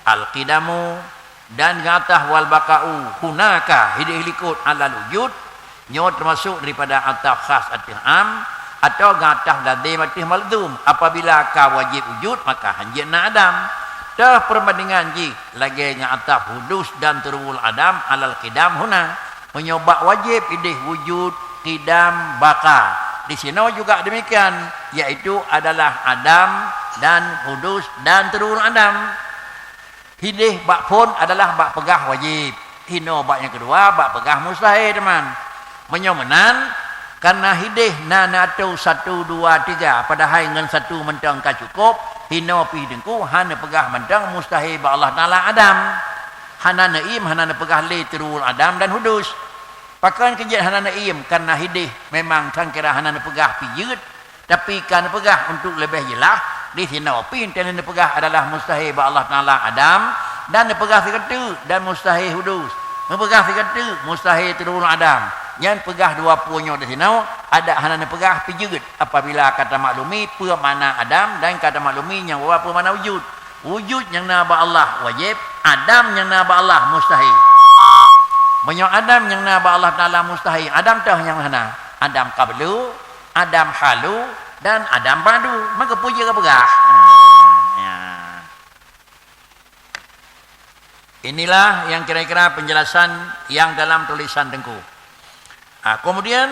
al-qidamu dan geuataf wal baqa'u hunaka hidéh likot alal wujud, nyoe teumasok daripada ataf khas ateueh am, atawa geuataf lazim ateueh malzum apabila ka wajéb wujud maka hanjeuet na adam. Teuh peureubandingan jih lagée geuataf hudus dan turul adam alal qidam huna. Meunyoe bak wajéb idéh wujud, qidam, baqa. Disinoe juga demikian, yaitu adalah adam dan hudus dan turul adam. Hidéh bak phon adalah bak peugah wajéb. Hinoe bak nyang keudua bak peugah mustahé, teuma. Meunyoe meunan, kareuna hidéh na, na atô satu, dua, tiga, padahai ngon satu mantong ka cukôp, hinoe pih teungku hana peugah mantong mustahé bak Allah Taala adam. Hana neuiem, hana neupeugah lé turul adam dan hudus. Pakon keu jeuet hana neuiem, kareuna hidéh memang kan kira hana neupeugah pih jeuet, tapi ka neupeugah untuk leubeh jeulaih, disinoe pih teuh neupeugah adalah mustahé bak Allah Taala adam, dan neupeugah sigoe teuk dan mustahé hudus, neupeugah sigoe teuk mustahé turul adam. Nyan peugah dua peue nyoe disinoe, adak hana neupeugah pih jeuet apabila ka tamaklumi peue makna adam dan ka tamaklumi nyang bahwa peue makna wujud. Wujud nyang na bak Allah wajéb, adam nyang na bak Allah mustahé. Meunyoe adam nyang na bak Allah Taala mustahé, adam teuh nyang hana. Adam qablu, adam halu, dan adam ba'du. Maka peue jeuet geupeugah? Ya. Inilah yang kira-kira penjelasan yang dalam tulisan teungku. Ah, kemudian,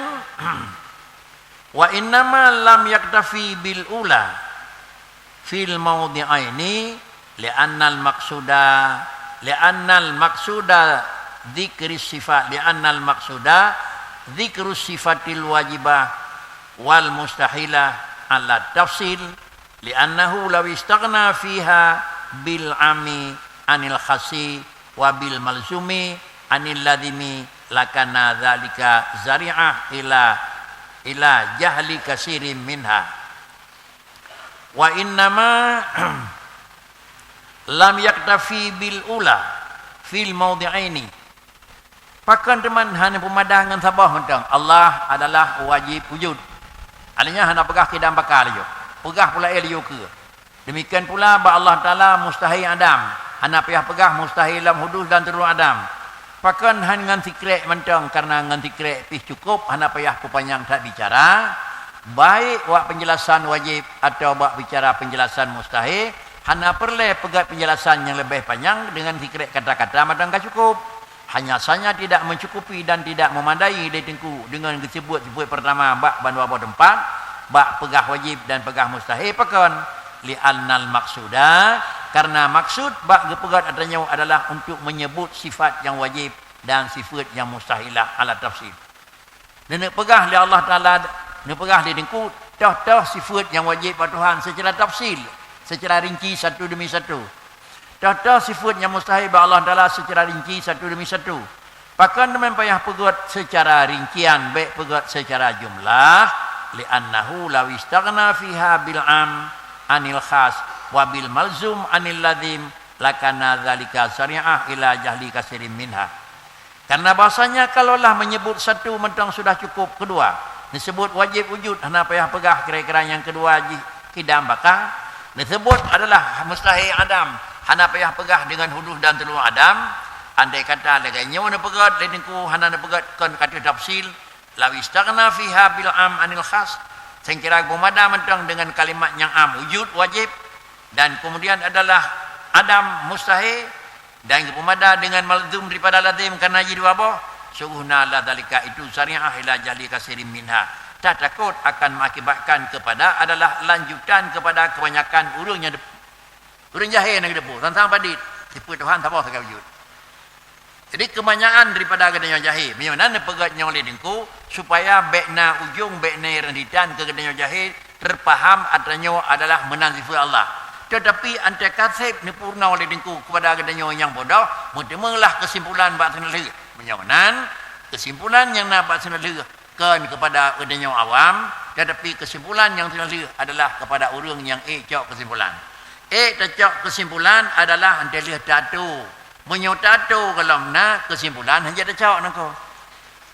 wa innama lam yaktafi bil ula fil maudi'aini li'annal maqsuda, li'annal maqsuda dzikri sifat, li'annal maqsuda dzikru sifatil wajibah wal mustahilah ala tafsil, li'annahu law istaghna fiha bil ami anil khasi wa bil malzumi anil lazimi lakana dzalika zari'ah ila, ila jahli kasirin minha. Wa innama lam yaktafi bil ula fil maudi'aini. Pakon teuma hana peumada ngon saboh mantong, Allah adalah wajib wujud. Alheuh nyan hana peugah kidam baka laju. Peugah pula eh laju keue. Demikian pula bak Allah Taala mustahil adam. Hana payah peugah mustahil lam hudus dan turun adam. Pakon han ngon sikrek mantong, karena ngon sikrek pih cukup, hana payah peupanyang that bicara. Baik bak penjelasan wajib atau bak bicara penjelasan mustahil, hana peureulée peugét penjelasan nyang leubeh panyang, dengan sikrek kata-kata mantong ka cukup. Hanya saja tidak mencukupi dan tidak memadai lé Teungku dengan geusebut sifeut pertama bak bandua boh teumpat, bak peugah wajib dan peugah mustahil. Pakon? Li'annal maqsuda, karena maksud bak geupeugét atra nyoe adalah untuk menyebut sifat yang wajib dan sifeut yang mustahilah ala tafsil. Neuneuk peugah lé Allah Taala, neupeugah lé Teungku, toh-toh sifeut nyang wajéb bak Tuhan seucara tafsil, seucara rinci satu demi satu. Toh-toh sifeut nyang mustahil bak Allah Taala seucara rinci satu demi satu. Pakon teuma payah peugét seucara rincian, bék peugét seucara jumlah, li'annahu law istaghna fiha bil am anil khas wa bil malzum anil lazim, lakana dzalika zari'ah ila jahli katsirin minha. Karena bahasanya kalaulah menyebut satu mantong sudah cukup, keudua, neusebut wajéb wujud, hana payah peugah kira-kira nyang keudua jih kidam baka, neusebut adalah mustahil adam, hana payah peugah dengan hudus dan turun adam. Andai kata lagée nyoe neupeugét lé Teungku, hana neupeugét kon ka teuh tafsil, law istaghna fiha bil am anil khas, seukeura geupeumada mantong dengan kalimat nyang am, wujud wajéb, dan kemudian adalah adam mustahil, dan geupeumada dengan malzum daripada lazim karena jih dua boh, sungguhnya la dzalika itu zari'ah ila jahli katsirin minha. Tatakot akan mengakibatkan kepada adalah lanjutan kepada kebanyakan ureuëng nyang dep-, ureuëng jahé nyang geudeupu, sang-sang padit, sifeut Tuhan saboh sagai wujud. Jadi keubanyakkan daripada geutanyoe jahé, meunyoe na neupeugét nyoe lé Teungku, supaya bék na ujong, bék na rhentitan keu geutanyoe jahé, teupaham atra nyoe adalah meunan sifeut Allah. Teutapi antai ka seb neupeurunoe lé Teungku keupada geutanyoe nyang bodoh, meuteumeulah keusimpulan bak sinan lheueh. Meunyoe nan, keusimpulan nyang na bak sinan lheueh kon keupada geutanyoe awam, teutapi keusimpulan nyang sinan lheueh adalah keupada ureuëng nyang ék cok keusimpulan. Ék tacok keusimpulan adalah antai lheueh tatu. Meunyoe tatu golom na keusimpulan, hanjeuet tacok nangko.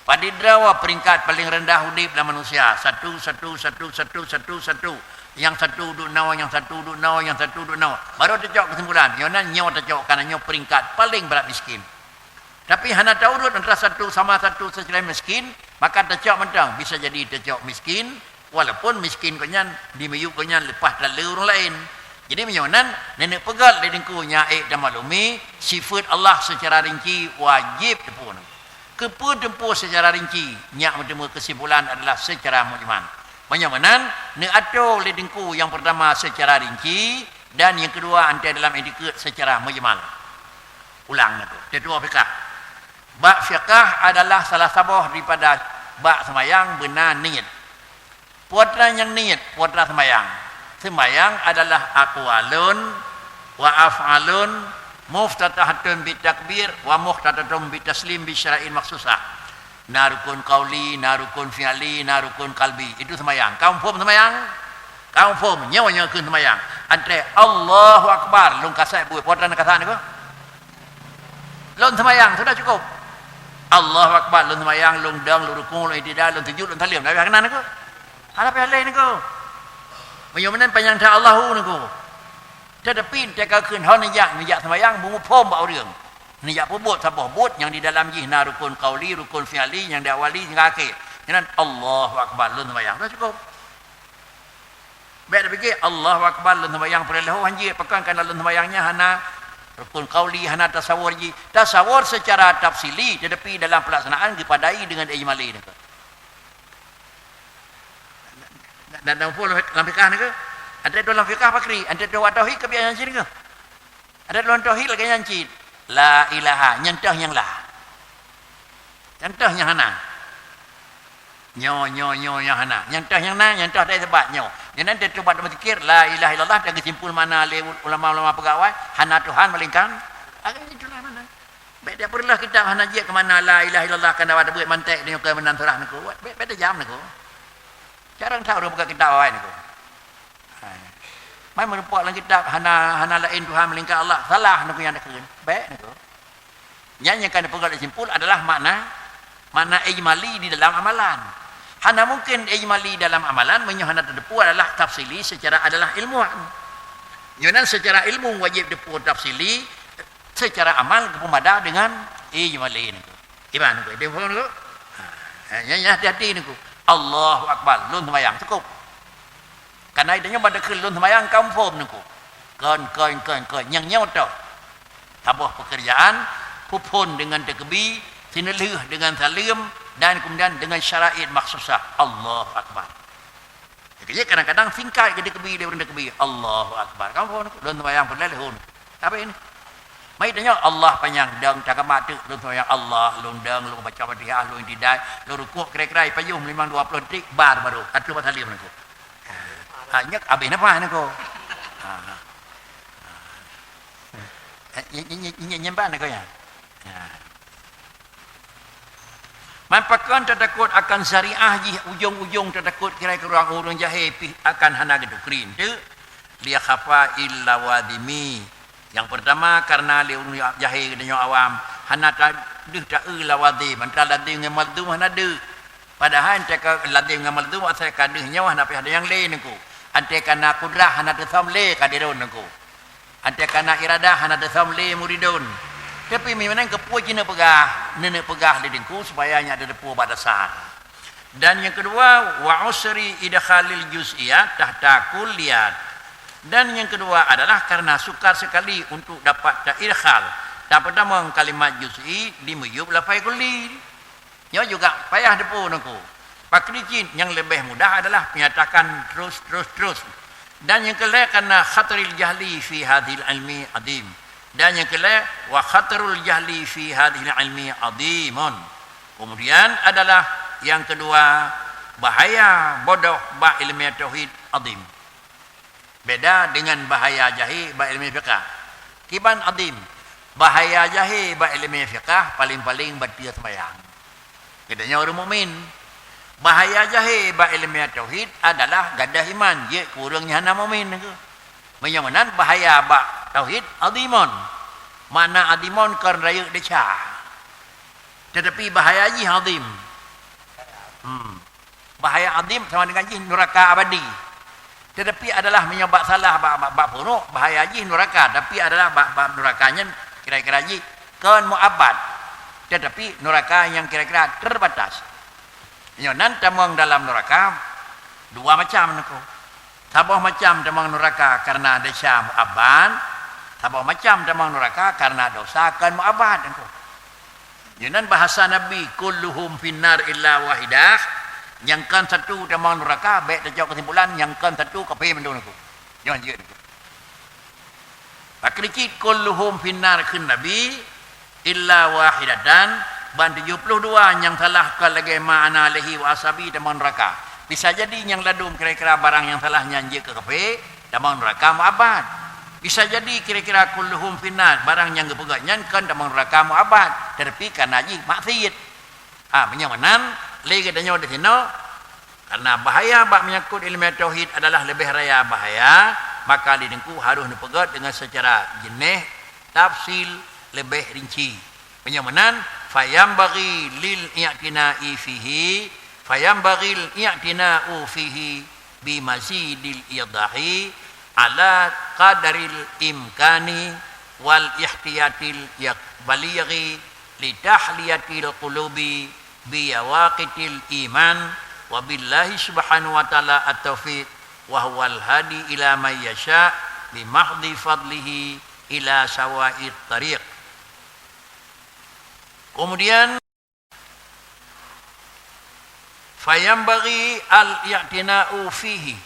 Padit droe peringkat paleng reundah udeb lam manusia, satu, satu, satu, satu, satu, satu. Nyang satu duek noe, nyang satu duek noe, nyang satu duek noe. Barô tacok keusimpulan, nyoe nan nyoe tacok, karena nyoe peringkat paleng brat miskin. Tapi hana taurot antara satu sama satu seucara miskin, maka tacok mantong, bisa jadi tacok miskin, walaupun miskin gobnyan, dimiyueb gobnyan leupah taleue ureuëng laén. Jadi meunyoe nan, neuneuk peugét lé Teungku nyan ék tamaklumi, sifeut Allah seucara rinci wajéb teupeue. Keupeue teupeue seucara rinci, nyak meuteumé keusimpulan adalah seucara mujmal. Meunyoe meunan, neuatô lé Teungku nyang peurtama seucara rinci dan nyang keudua antai dalam itikeuet seucara mujmal. Ulang nangko, teutuoh fiqah. Bak fiqah adalah salah saboh daripada bak seumayang beuna niet. Peue atra nyang niet, peue atra seumayang. Seumayang adalah aqwalun wa af'alun muftatahatun bit takbir wa mukhtatatun bit taslim bi syara'in makhsusah. Na rukun qauli, na rukun fi'li, na rukun qalbi. Itu seumayang. Ka muphom seumayang? Ka muphom. Nyoe nyang kheun seumayang. Antre Allahu Akbar, lôn kasat buet. Peue atra na kasat niko? Lôn seumayang, sudah cukup. Allahu Akbar, lôn seumayang, lôn dong, lôn rukuk, lôn i'tidal, lôn sujud, lôn saleuem. Dah habéh keunan niko? Hana payah lé niko. Meunyoe meunan panyang that Allahu niko. Teutapi teuka kheun hana jak, neujak seumayang, beumuphom bak ureuëng. Neujak peubuet saboh buet nyang di dalam jih na rukun qauli, rukun fi'li, nyang di awali sehingga akhé. Nyan Allahu Akbar, lôn seumayang. Sudah cukup. Bék tapike, Allahu Akbar, lôn seumayang peureuleuho hanjeuet, pakon kana lôn seumayang nyan hana rukun qauli, hana tasawur jih. Tasawur seucara tafsili, teutapi dalam peulaksanaan geupadai deungon ijmali niko. Dan, dan, dan lam fikah niko. Ada dalam fikah pakri, ada dalam tauhid kebiasaan sini niko. Ada dalam tauhid lagée nyan cit. La ilaha, nyan toh nyang la. Nyan toh nyang hana. Nyoe, nyoe, nyoe nyang hana. Nyan toh nyang na, nyan toh dari sebab nyoe. Nyan nan teutubat meutikir, la ilaha illallah, dan geusimpul makna lé ulama-ulama peugawai, hana Tuhan melainkan. Agak itulah mana. Bék dia peureuleuh kitab hana jeuet keu makna la ilaha illallah, kan dawa teubuet mantek deungon keu meunan surah niko. Bék, bék tajam niko. Jarang that ureuëng buka kitab awai niko. Hai. Mai meureumpok lam kitab hana, hana laén Tuhan melainkan Allah. Salah niko nyang takheun. Bék niko. Nyan nyang ka neupeugah lé simpul adalah makna, makna ijmali di dalam amalan. Hana mungkin ijmali dalam amalan meunyoe hana teuteupeue adalah tafsili secara adalah ilmuwan. Nyoe nan secara ilmu wajéb teupeu tafsili, secara amal geupeumada dengan ijmali nyoe. Iban nyoe, dia faham nyoe? Ha, nyan, nyan hati-hati nyoe. Allahu Akbar, lôn seumayang, cukup. Karena itu nyoe pada keu lôn seumayang confirm nyoe. Kon, kon, kon, kon. Nyang nyoe toh. Saboh pekerjaan, phôn dengan takbir, sineulheueh dengan saleuem, dan kemudian dengan syaraid makhsusah. Allahu Akbar. Jadi kadang-kadang singkat ke takbir, dia takbir. Allahu Akbar. Kamu phôn, lôn seumayang peureulèe lheueh. Apa ini? Mai tanya Allah panyang dang tagama teuk lôn seumayang Allah, lôn dang, lôn baca Fatihah, lôn tidak, lôn rukuk kira-kira pajoh limang dua puluh detik bar baru. Atu basaleuem nyoe. Ha, nyak abéh nafah nyoe. Ha. Ha. Eh, nyi-, nyi-, nyi-, nyi-, nyimpan aku ya. Ya. Man pakon tatakot akan syariah jih, ujong-ujong tatakot kira-kira ureuëng jahé pih akan hana geutukri enteuk, li khafa'i lawadhimi. Nyang peurtama, karena lé ureuëng jahé geutanyoe awam hana ta-, deuh taeu lawadhim, antara ladhim ngon madhum hana deuh. Padahai antée ka ladhim ngon madhum asai ka deuh nyoe hana pih ada nyang lé nyoe. Antée ka na kudrah hana teusöm lé ka dirôn nyoe. Antée ka na iradah hana teusöm lé muridôn. Tapi meunan keupeue cit neupeugah, neuneuk peugah lé Teungku supaya nyak teupeu batasan. Dan nyang keudua, wa usri idkhalil juz'iyat tahta kulliyat. Dan nyang keudua adalah karena sukar sekali untuk dapat taidkhal, tapeutamong kalimat juz'i di miyueb lafai kulli. Nyoe juga payah teupeu nyoe. Pakri cit nyang leubeh mudah adalah menyatakan terus, terus, terus. Dan nyang keulhèe karena khataril jahli fi hadhil ilmi azim. Dan nyang keulhèe wa khatarul jahli fi hadhil ilmi azimun. Kemudian adalah yang kedua, bahaya bodoh bak ilmu tauhid azim. Beda dengan bahaya jahé bak ilmu fiqah. Kiban azim, bahaya jahé bak ilmu fiqah paling-paling bateue seumayang. Geutanyoe ureuëng mukmin. Bahaya jahé bak ilmu tauhid adalah gadoh iman jeuet keu ureuëng nyang hana mukmin nyoe. Meunyoe meunan bahaya bak tauhid azimun. Makna azimun kon rayeuk desya. Tetapi bahaya jih azim. Hmm. Bahaya azim sama dengan jih nuraka abadi. Tetapi adalah meunyoe bak salah bak, bak, bak puruk, bahaya jih nuraka, tapi adalah bak, bak nuraka nyan kira-kira jih kon muabad. Tetapi nuraka nyang kira-kira terbatas. Nyoe nan tamong dalam nuraka dua macam nyoe. Saboh macam tamong nuraka karena desya muabad, saboh macam tamong nuraka karena dosa kon muabad nyoe. Nyoe nan bahasa Nabi, "Kulluhum finnar illa wahidah." Nyang kon satu tamong nuraka, bèk tacok keusimpulan nyang kon satu kaphé mandum nyoe. Nyoe jeuet nyoe. Pakri cit kulluhum finnar kheun Nabi, illa wahidatan, ban tujoh ploh dua nyang salah kon lagèe ma ana alaihi wa ashabi tamong nuraka. Bisa jadi nyang ladôm kira-kira barang nyang salah nyan jeuet keu kaphé, tamong nuraka muabad. Bisa jadi kira-kira kulluhum finnar, barang nyang geupeugah nyan kon tamong nuraka muabad, tetapi kana jih maksiet. Ha, meunyoe meunan, lé geutanyoe disinoe, karena bahaya bak menyangkut ilmu tauhid adalah leubeh raya bahaya, maka di Teungku harôh neupeugét deungon seucara jeuneh, tafsil, leubeh rinci. Meunyoe meunan, fayambaghi lil i'tina'i fihi, fayambaghi lil i'tina'u fihi bi mazidil idahi ala qadaril imkani wal ihtiyatil yak-, balighi li tahliyatil qulubi bi yawaqitil iman, wa billahi subhanahu wa ta'ala at-taufiq, wa huwal hadi ila man yasha bi mahdi fadlihi ila sawa'it tariq. Kemudian, fayambaghi al-i'tina'u fihi.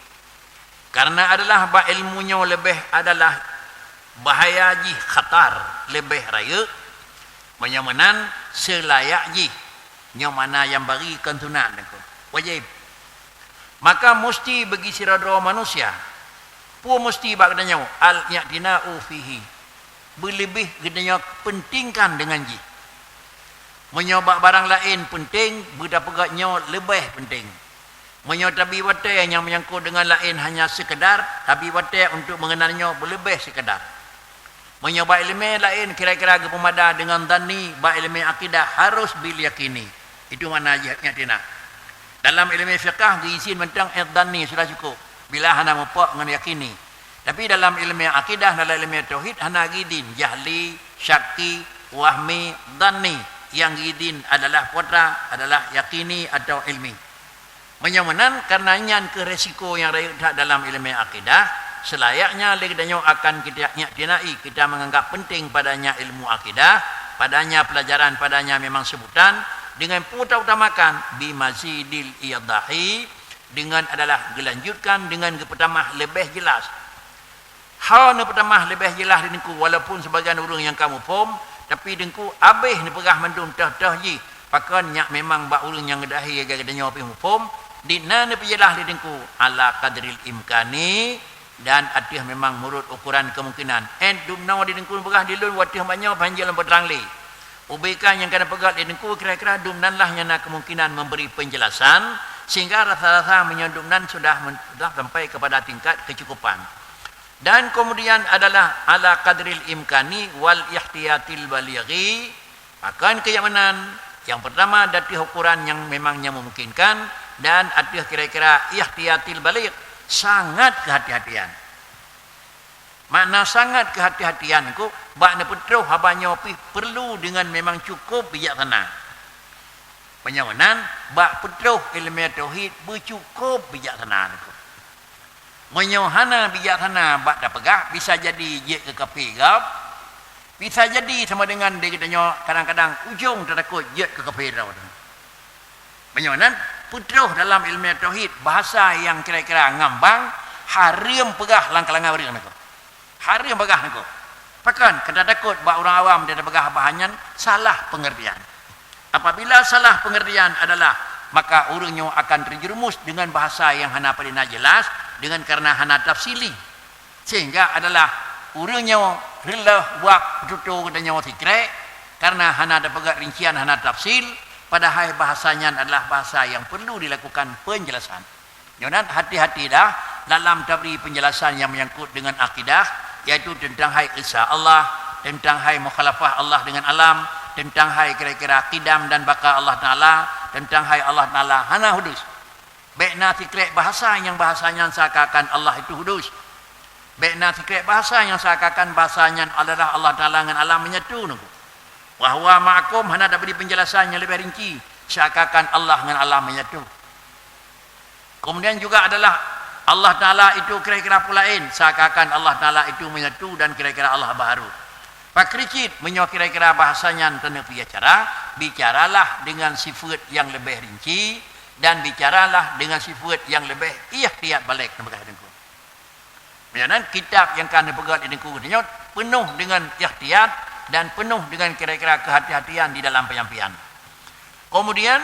Karena adalah bak ilmu nyoe leubeh adalah bahaya jih khatar, leubeh rayeuk. Meunyoe meunan, seulayak jih. Nyoe makna yambaghi kon sunat, wajéb. Maka musti bagi sidroe-droe manusia. Peue musti bak geutanyoe? Al-i'tina'u fihi. Beuleubeh geutanyoe peuntengkan deungon jih. Meunyoe bak barang laén peunteng, beutapeugét nyoe leubeh peunteng. Meunyoe tabi watée nyang meunyangkot deungon laén hanya seukeudar, tabi watée untuk meukeunal nyoe beuleubeh seukeudar. Meunyoe bak iéleumé laén kira-kira geupeumada deungon dhanni, bak iéleumé akidah harus bil yakini. Itu makna jih nyan tina. Dalam iéleumé fiqah geuizin mantong dhanni sudah cukup, bila hana mupok ngon yakini. Tapi dalam iéleumé akidah, dalam iéleumé tauhid hana geuizin jahli, syaki, wahmi, dhanni. Nyang geuizin adalah putra, adalah yakini atau ilmi. Meunyoe meunan, kareuna nyan kheueh resiko nyang rayeuk that dalam iéleumé akidah, seulayaknya lé geutanyoe akan kita i'tinai, kita menganggap penting padanya ilmu akidah, padanya pelajaran, padanya memang sebutan, dengan peutamakan bimazidil idahi, dengan adalah geulanjutkan dengan geupeutamah leubeh jelas. Hana peutamah leubeh jeulaih di Teungku, walaupun sibagian ureuëng nyang ka muphom, tapi Teungku habéh neupeugah mandum teuh-teuh jih. Pakon nyak memang bak ureuëng nyang geudahi lagée geutanyoe pih muphom, di na neupeujeulaih di Teungku ala qadril imkani dan ateueh memang meunurot ukuran kemungkinan. Ét dumnoe di Teungku neupeugah di lôn wateueh banyoe panjeuet lôn peutrang lé. Ubé ka nyang ka neupeugah di Teungku kira-kira dumnan lah nyang na kemungkinan memberi penjelasan, sehingga rasa-rasa meunyoe dumnan sudah men-, sudah sampai kepada tingkat kecukupan. Dan kemudian adalah ala qadril imkani wal ihtiyatil balighi. Pakon keu nyang meunan? Yang pertama, ateueh ukuran nyang memang nyang memungkinkan dan ateueh kira-kira ihtiyatil baligh, sangat kehati-hatian. Makna sangat kehati-hatian kok bak neupeutroh haba nyoe pih perlu dengan memang cukup bijaksana. Meunyoe meunan, bak peutroh iéleumé tauhid beucukup bijaksana kok. Meunyoe hana bijaksana bak tapeugah, bisa jadi jeuet keu kafé gob, bisa jadi sama dengan di geutanyoe kadang-kadang ujong tatakot jeuet keu kafé droe. Meunyoe nan peutroh dalam iéleumé tauhid, bahasa nyang kira-kira ngambang, hareuem peugah lam kalangan ureuëng nyoe. Hareuem peugah nyoe. Pakon ka tatakot bak ureuëng awam di tapeugah bahasa nyan salah pengertian. Apabila salah pengertian adalah, maka ureuëng nyoe akan terjerumus dengan bahasa nyang hana padina jelas, dengan karena hana tafsili. Sehingga adalah ureuëng nyoe reuloh wak tutoe geutanyoe sikrek, karena hana tapeugah rincian, hana tafsil, padahai bahasa nyan adalah bahasa nyang perlu dilakukan penjelasan. Nyoe nan hati-hati dah dalam tabri penjelasan nyang menyangkut dengan akidah, yaitu tentang hai Esa Allah, tentang hai mukhalafah Allah dengan alam, tentang hai kira-kira qidam dan baqa Allah Taala, tentang hai Allah Taala hana hudus. Bék na sikrek bahasa nyang bahasa nyan seakan-akan Allah itu hudus. Bék na sikrek bahasa nyang seakan-akan bahasa nyan adalah Allah Taala ngon alam menyatu nunggu. Wa huwa ma'akum hana tabri penjelasan nyang leubeh rinci seakan-akan Allah ngon alam menyatu. Kemudian juga adalah Allah Taala itu kira-kira pulaén seakan-akan Allah Taala itu menyatu dan kira-kira Allah baharu. Pakri cit meunyoe kira-kira bahasa nyan taneupiah cara, bicaralah dengan sifat yang lebih rinci dan bicaralah dengan sifat yang lebih ihtiyat balek neupeugah Teungku. Meunyoe nan kitab nyang ka neupeugah di Teungku nyoe penuh dengan ihtiyat dan penuh dengan kira-kira kehati-hatian di dalam penyampaian. Kemudian,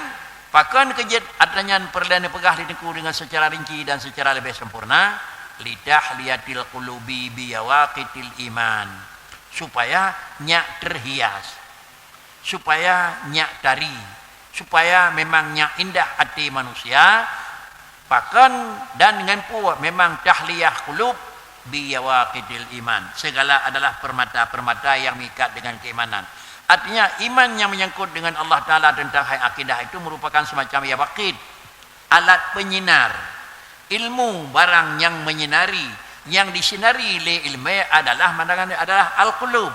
pakon keu jeuet atra nyan peureulée neupeugah di Teungku dengan secara rinci dan secara lebih sempurna, litahliyatil qulubi biyawaqitil iman, supaya nyak terhias, supaya nyak tari, supaya memang nyak indah até manusia, pakon dan ngon peue memang tahliyah qulub biyawaqitil iman. Segala adalah permata-permata yang mengikat dengan keimanan. Artinya, iman yang menyangkut dengan Allah Taala tentang hai akidah itu merupakan semacam yawaqit, alat penyinar. Ilmu barang yang menyinari, yang disinari lé ilmu adalah pandangan adalah al-qulub.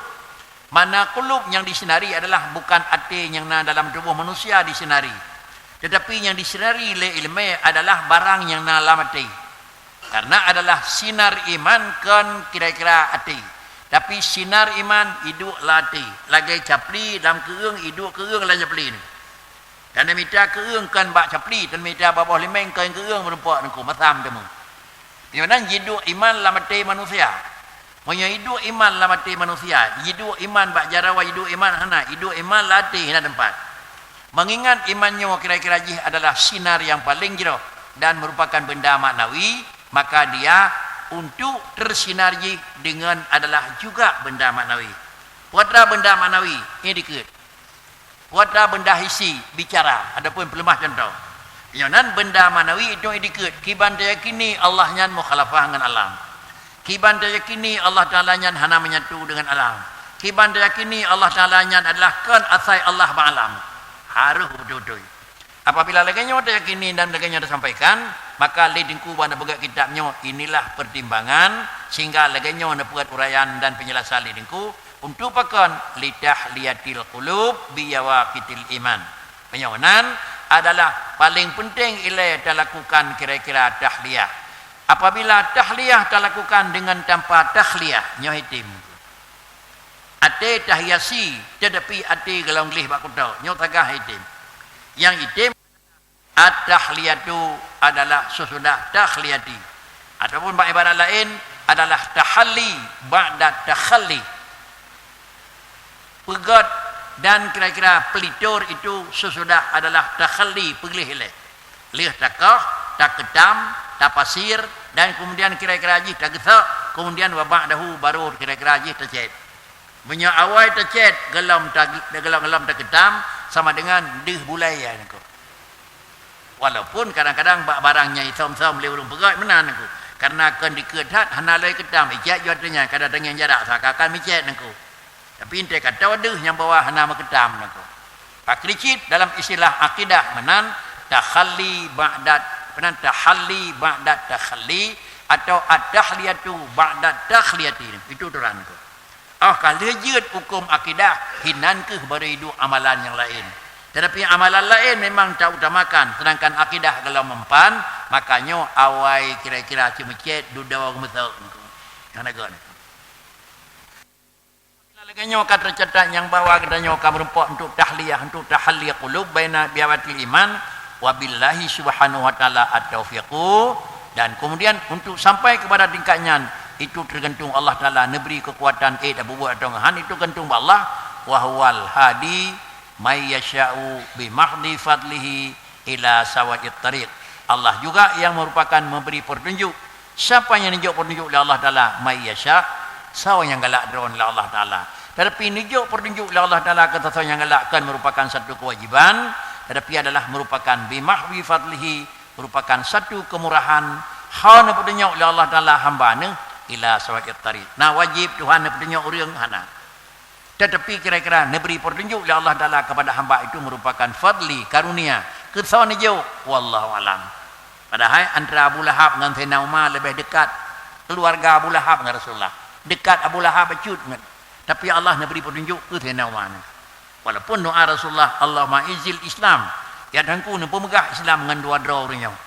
Mana kulub nyang disinari adalah bukan até nyang na dalam tuboh manusia disinari, tetapi nyang disinari lé iéleumé adalah barang nyang na lam até. Karena adalah sinar iman kon kira-kira até, tapi sinar iman iduek lam até, lagée capli lam keueung iduek keueung lam capli nyoe. Dan mita keueung kon bak capli, dan mita bak boh limeng kon keueung meurumpok nangku masam teuma. Nyoe nan jiduek iman lam até manusia. Meunyoe iduek iman lam até manusia, jiduek iman bak jaroe, jiduek iman hana, iduek iman lam até hana teumpat. Mengingat iman nyoe kira-kira jih adalah sinar yang paling jroh dan merupakan benda maknawi, maka dia untuk tersinar jih dengan adalah juga benda maknawi. Peue atra benda maknawi? Nyoe dikeue. Peue atra benda hisi? Bicara, adapun peuleumah cuntoh. Nyoe nan benda maknawi itu dikeue, kiban tayakini Allah nyan mukhalafah ngon alam. Kiban tayakini Allah Taala nyan hana menyatu dengan alam. Kiban tayakini Allah Taala nyan adalah kon asai Allah bak alam. Harôh beutôi-beutôi. Apabila lagée nyoe tayakini dan lagée nyoe tasampaikan, maka lé Teungku bak neupeugét kitab nyoe, inilah pertimbangan, sehingga lagée nyoe neupeuet uraian dan penjelasan lé Teungku, untuk pakon? Litahliyatil qulub biyawaqitil iman. Meunyoe nan adalah paling penting ilée talakukan kira-kira tahliyah. Apabila tahliyah talakukan dengan tanpa tahliyah, nyoe item. Até tahiasi, tetapi até golom gleh bak kuto, nyoe tagah item. Nyang item, at-tahliyatu adalah sesudah tahliyati. Ataupun bak ibarat laén adalah tahalli ba'da takhalli. Peugét dan kira-kira peulitor itu sesudah adalah takhalli, peugleh ilée. Lheueh takoh, takeutam, tapasir, dan kemudian kira-kira jih tageusok, kemudian wa ba'dahu baru kira-kira jih tacét. Meunyoe awai tacét, golom ta-, golom, golom takeutam, sama dengan deuh bulai ya niko. Walaupun kadang-kadang bak barang nyang isom-som lé ureuëng peugét meunan niko. Karena kon dikeue that hana lé keutam, icét jeuet nyan kada tangieng jarak seakan-akan micét niko. Tapi entée ka toe deuh nyang bahwa hana meukeutam niko. Pakri cit dalam istilah akidah meunan takhalli ba'da, meunan tahalli ba'da takhalli atau at-tahliyatu ba'da takhliyati. Itu aturan niko. Oh ka lheueh jeuet huköm akidah, hinan keuh baru iduek amalan nyang laén. Tetapi amalan laén memang tautamakan, sedangkan akidah golom empan, makanyoe awai kira-kira ceumeucét dudoe geumeusok niko. Hana gét niko. Lagée nyoe ka teucatat nyang bahwa geutanyoe ka meurumpok untuk tahliyah, untuk tahalli qulub baina biyawatil iman, wa billahi subhanahu wa ta'ala at-taufiqu, dan kemudian untuk sampai kepada tingkat nyan, itu tergantung Allah Taala neubri keukuatan ék tapubuet atawa hana, itu gantung bak Allah, wa huwal hadi may yasha'u bi mahdi fadlihi ila sawa'it tariq. Allah juga yang merupakan memberi petunjuk. Siapa nyang neujok petunjuk lé Allah Taala? May yasha, sawa nyang galak droe lé Allah Taala. Tetapi neujok petunjuk lé Allah Taala keu sawa nyang galak kon merupakan satu kewajiban, tetapi adalah merupakan bi mahdi fadlihi, merupakan satu kemurahan, hana peutunyok lé Allah Taala hamba neuh ila sawa'it tariq. Na wajib Tuhan neupeutunyok ureuëng? Hana. Tetapi kira-kira neubri peutunjuk lé Allah Taala kepada hamba itu merupakan fadli, karunia. Keu sawa neujok, wallahu alam. Padahai antara Abu Lahab ngon Saidina Umar leubeh dekat keluarga Abu Lahab ngon Rasulullah. Dekat Abu Lahab bacut ngon. Tapi Allah neubri peutunjuk keu Saidina Umar nyan. Walaupun doa Rasulullah, "Allahumma izzil Islam." Ya Tuhanku, neupeumeugah Islam ngon dua droe ureuëng nyoe.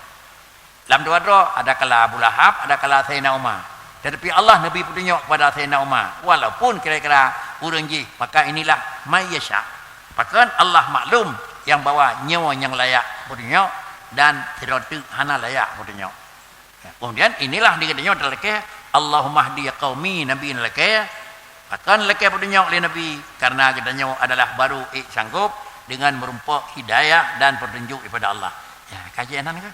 Lam dua droe, ada kala Abu Lahab, ada kala Saidina Umar. Tetapi Allah neubri peutunyok kepada Saidina Umar, walaupun kira-kira ureuëng jih, maka inilah may yasha. Pakon Allah maklum nyang bahwa nyoe nyang layak peutunyok dan sidroe teuk hana layak peutunyok. Ya, kemudian inilah di geutanyoe talakée, "Allahumma hdi qaumi," Nabi nalakée, pakon lakée peutunyok lé Nabi, karena geutanyoe adalah baru ék sanggob dengan meurumpok hidayah dan peutunjuk daripada Allah. Ya, kaji nan ke?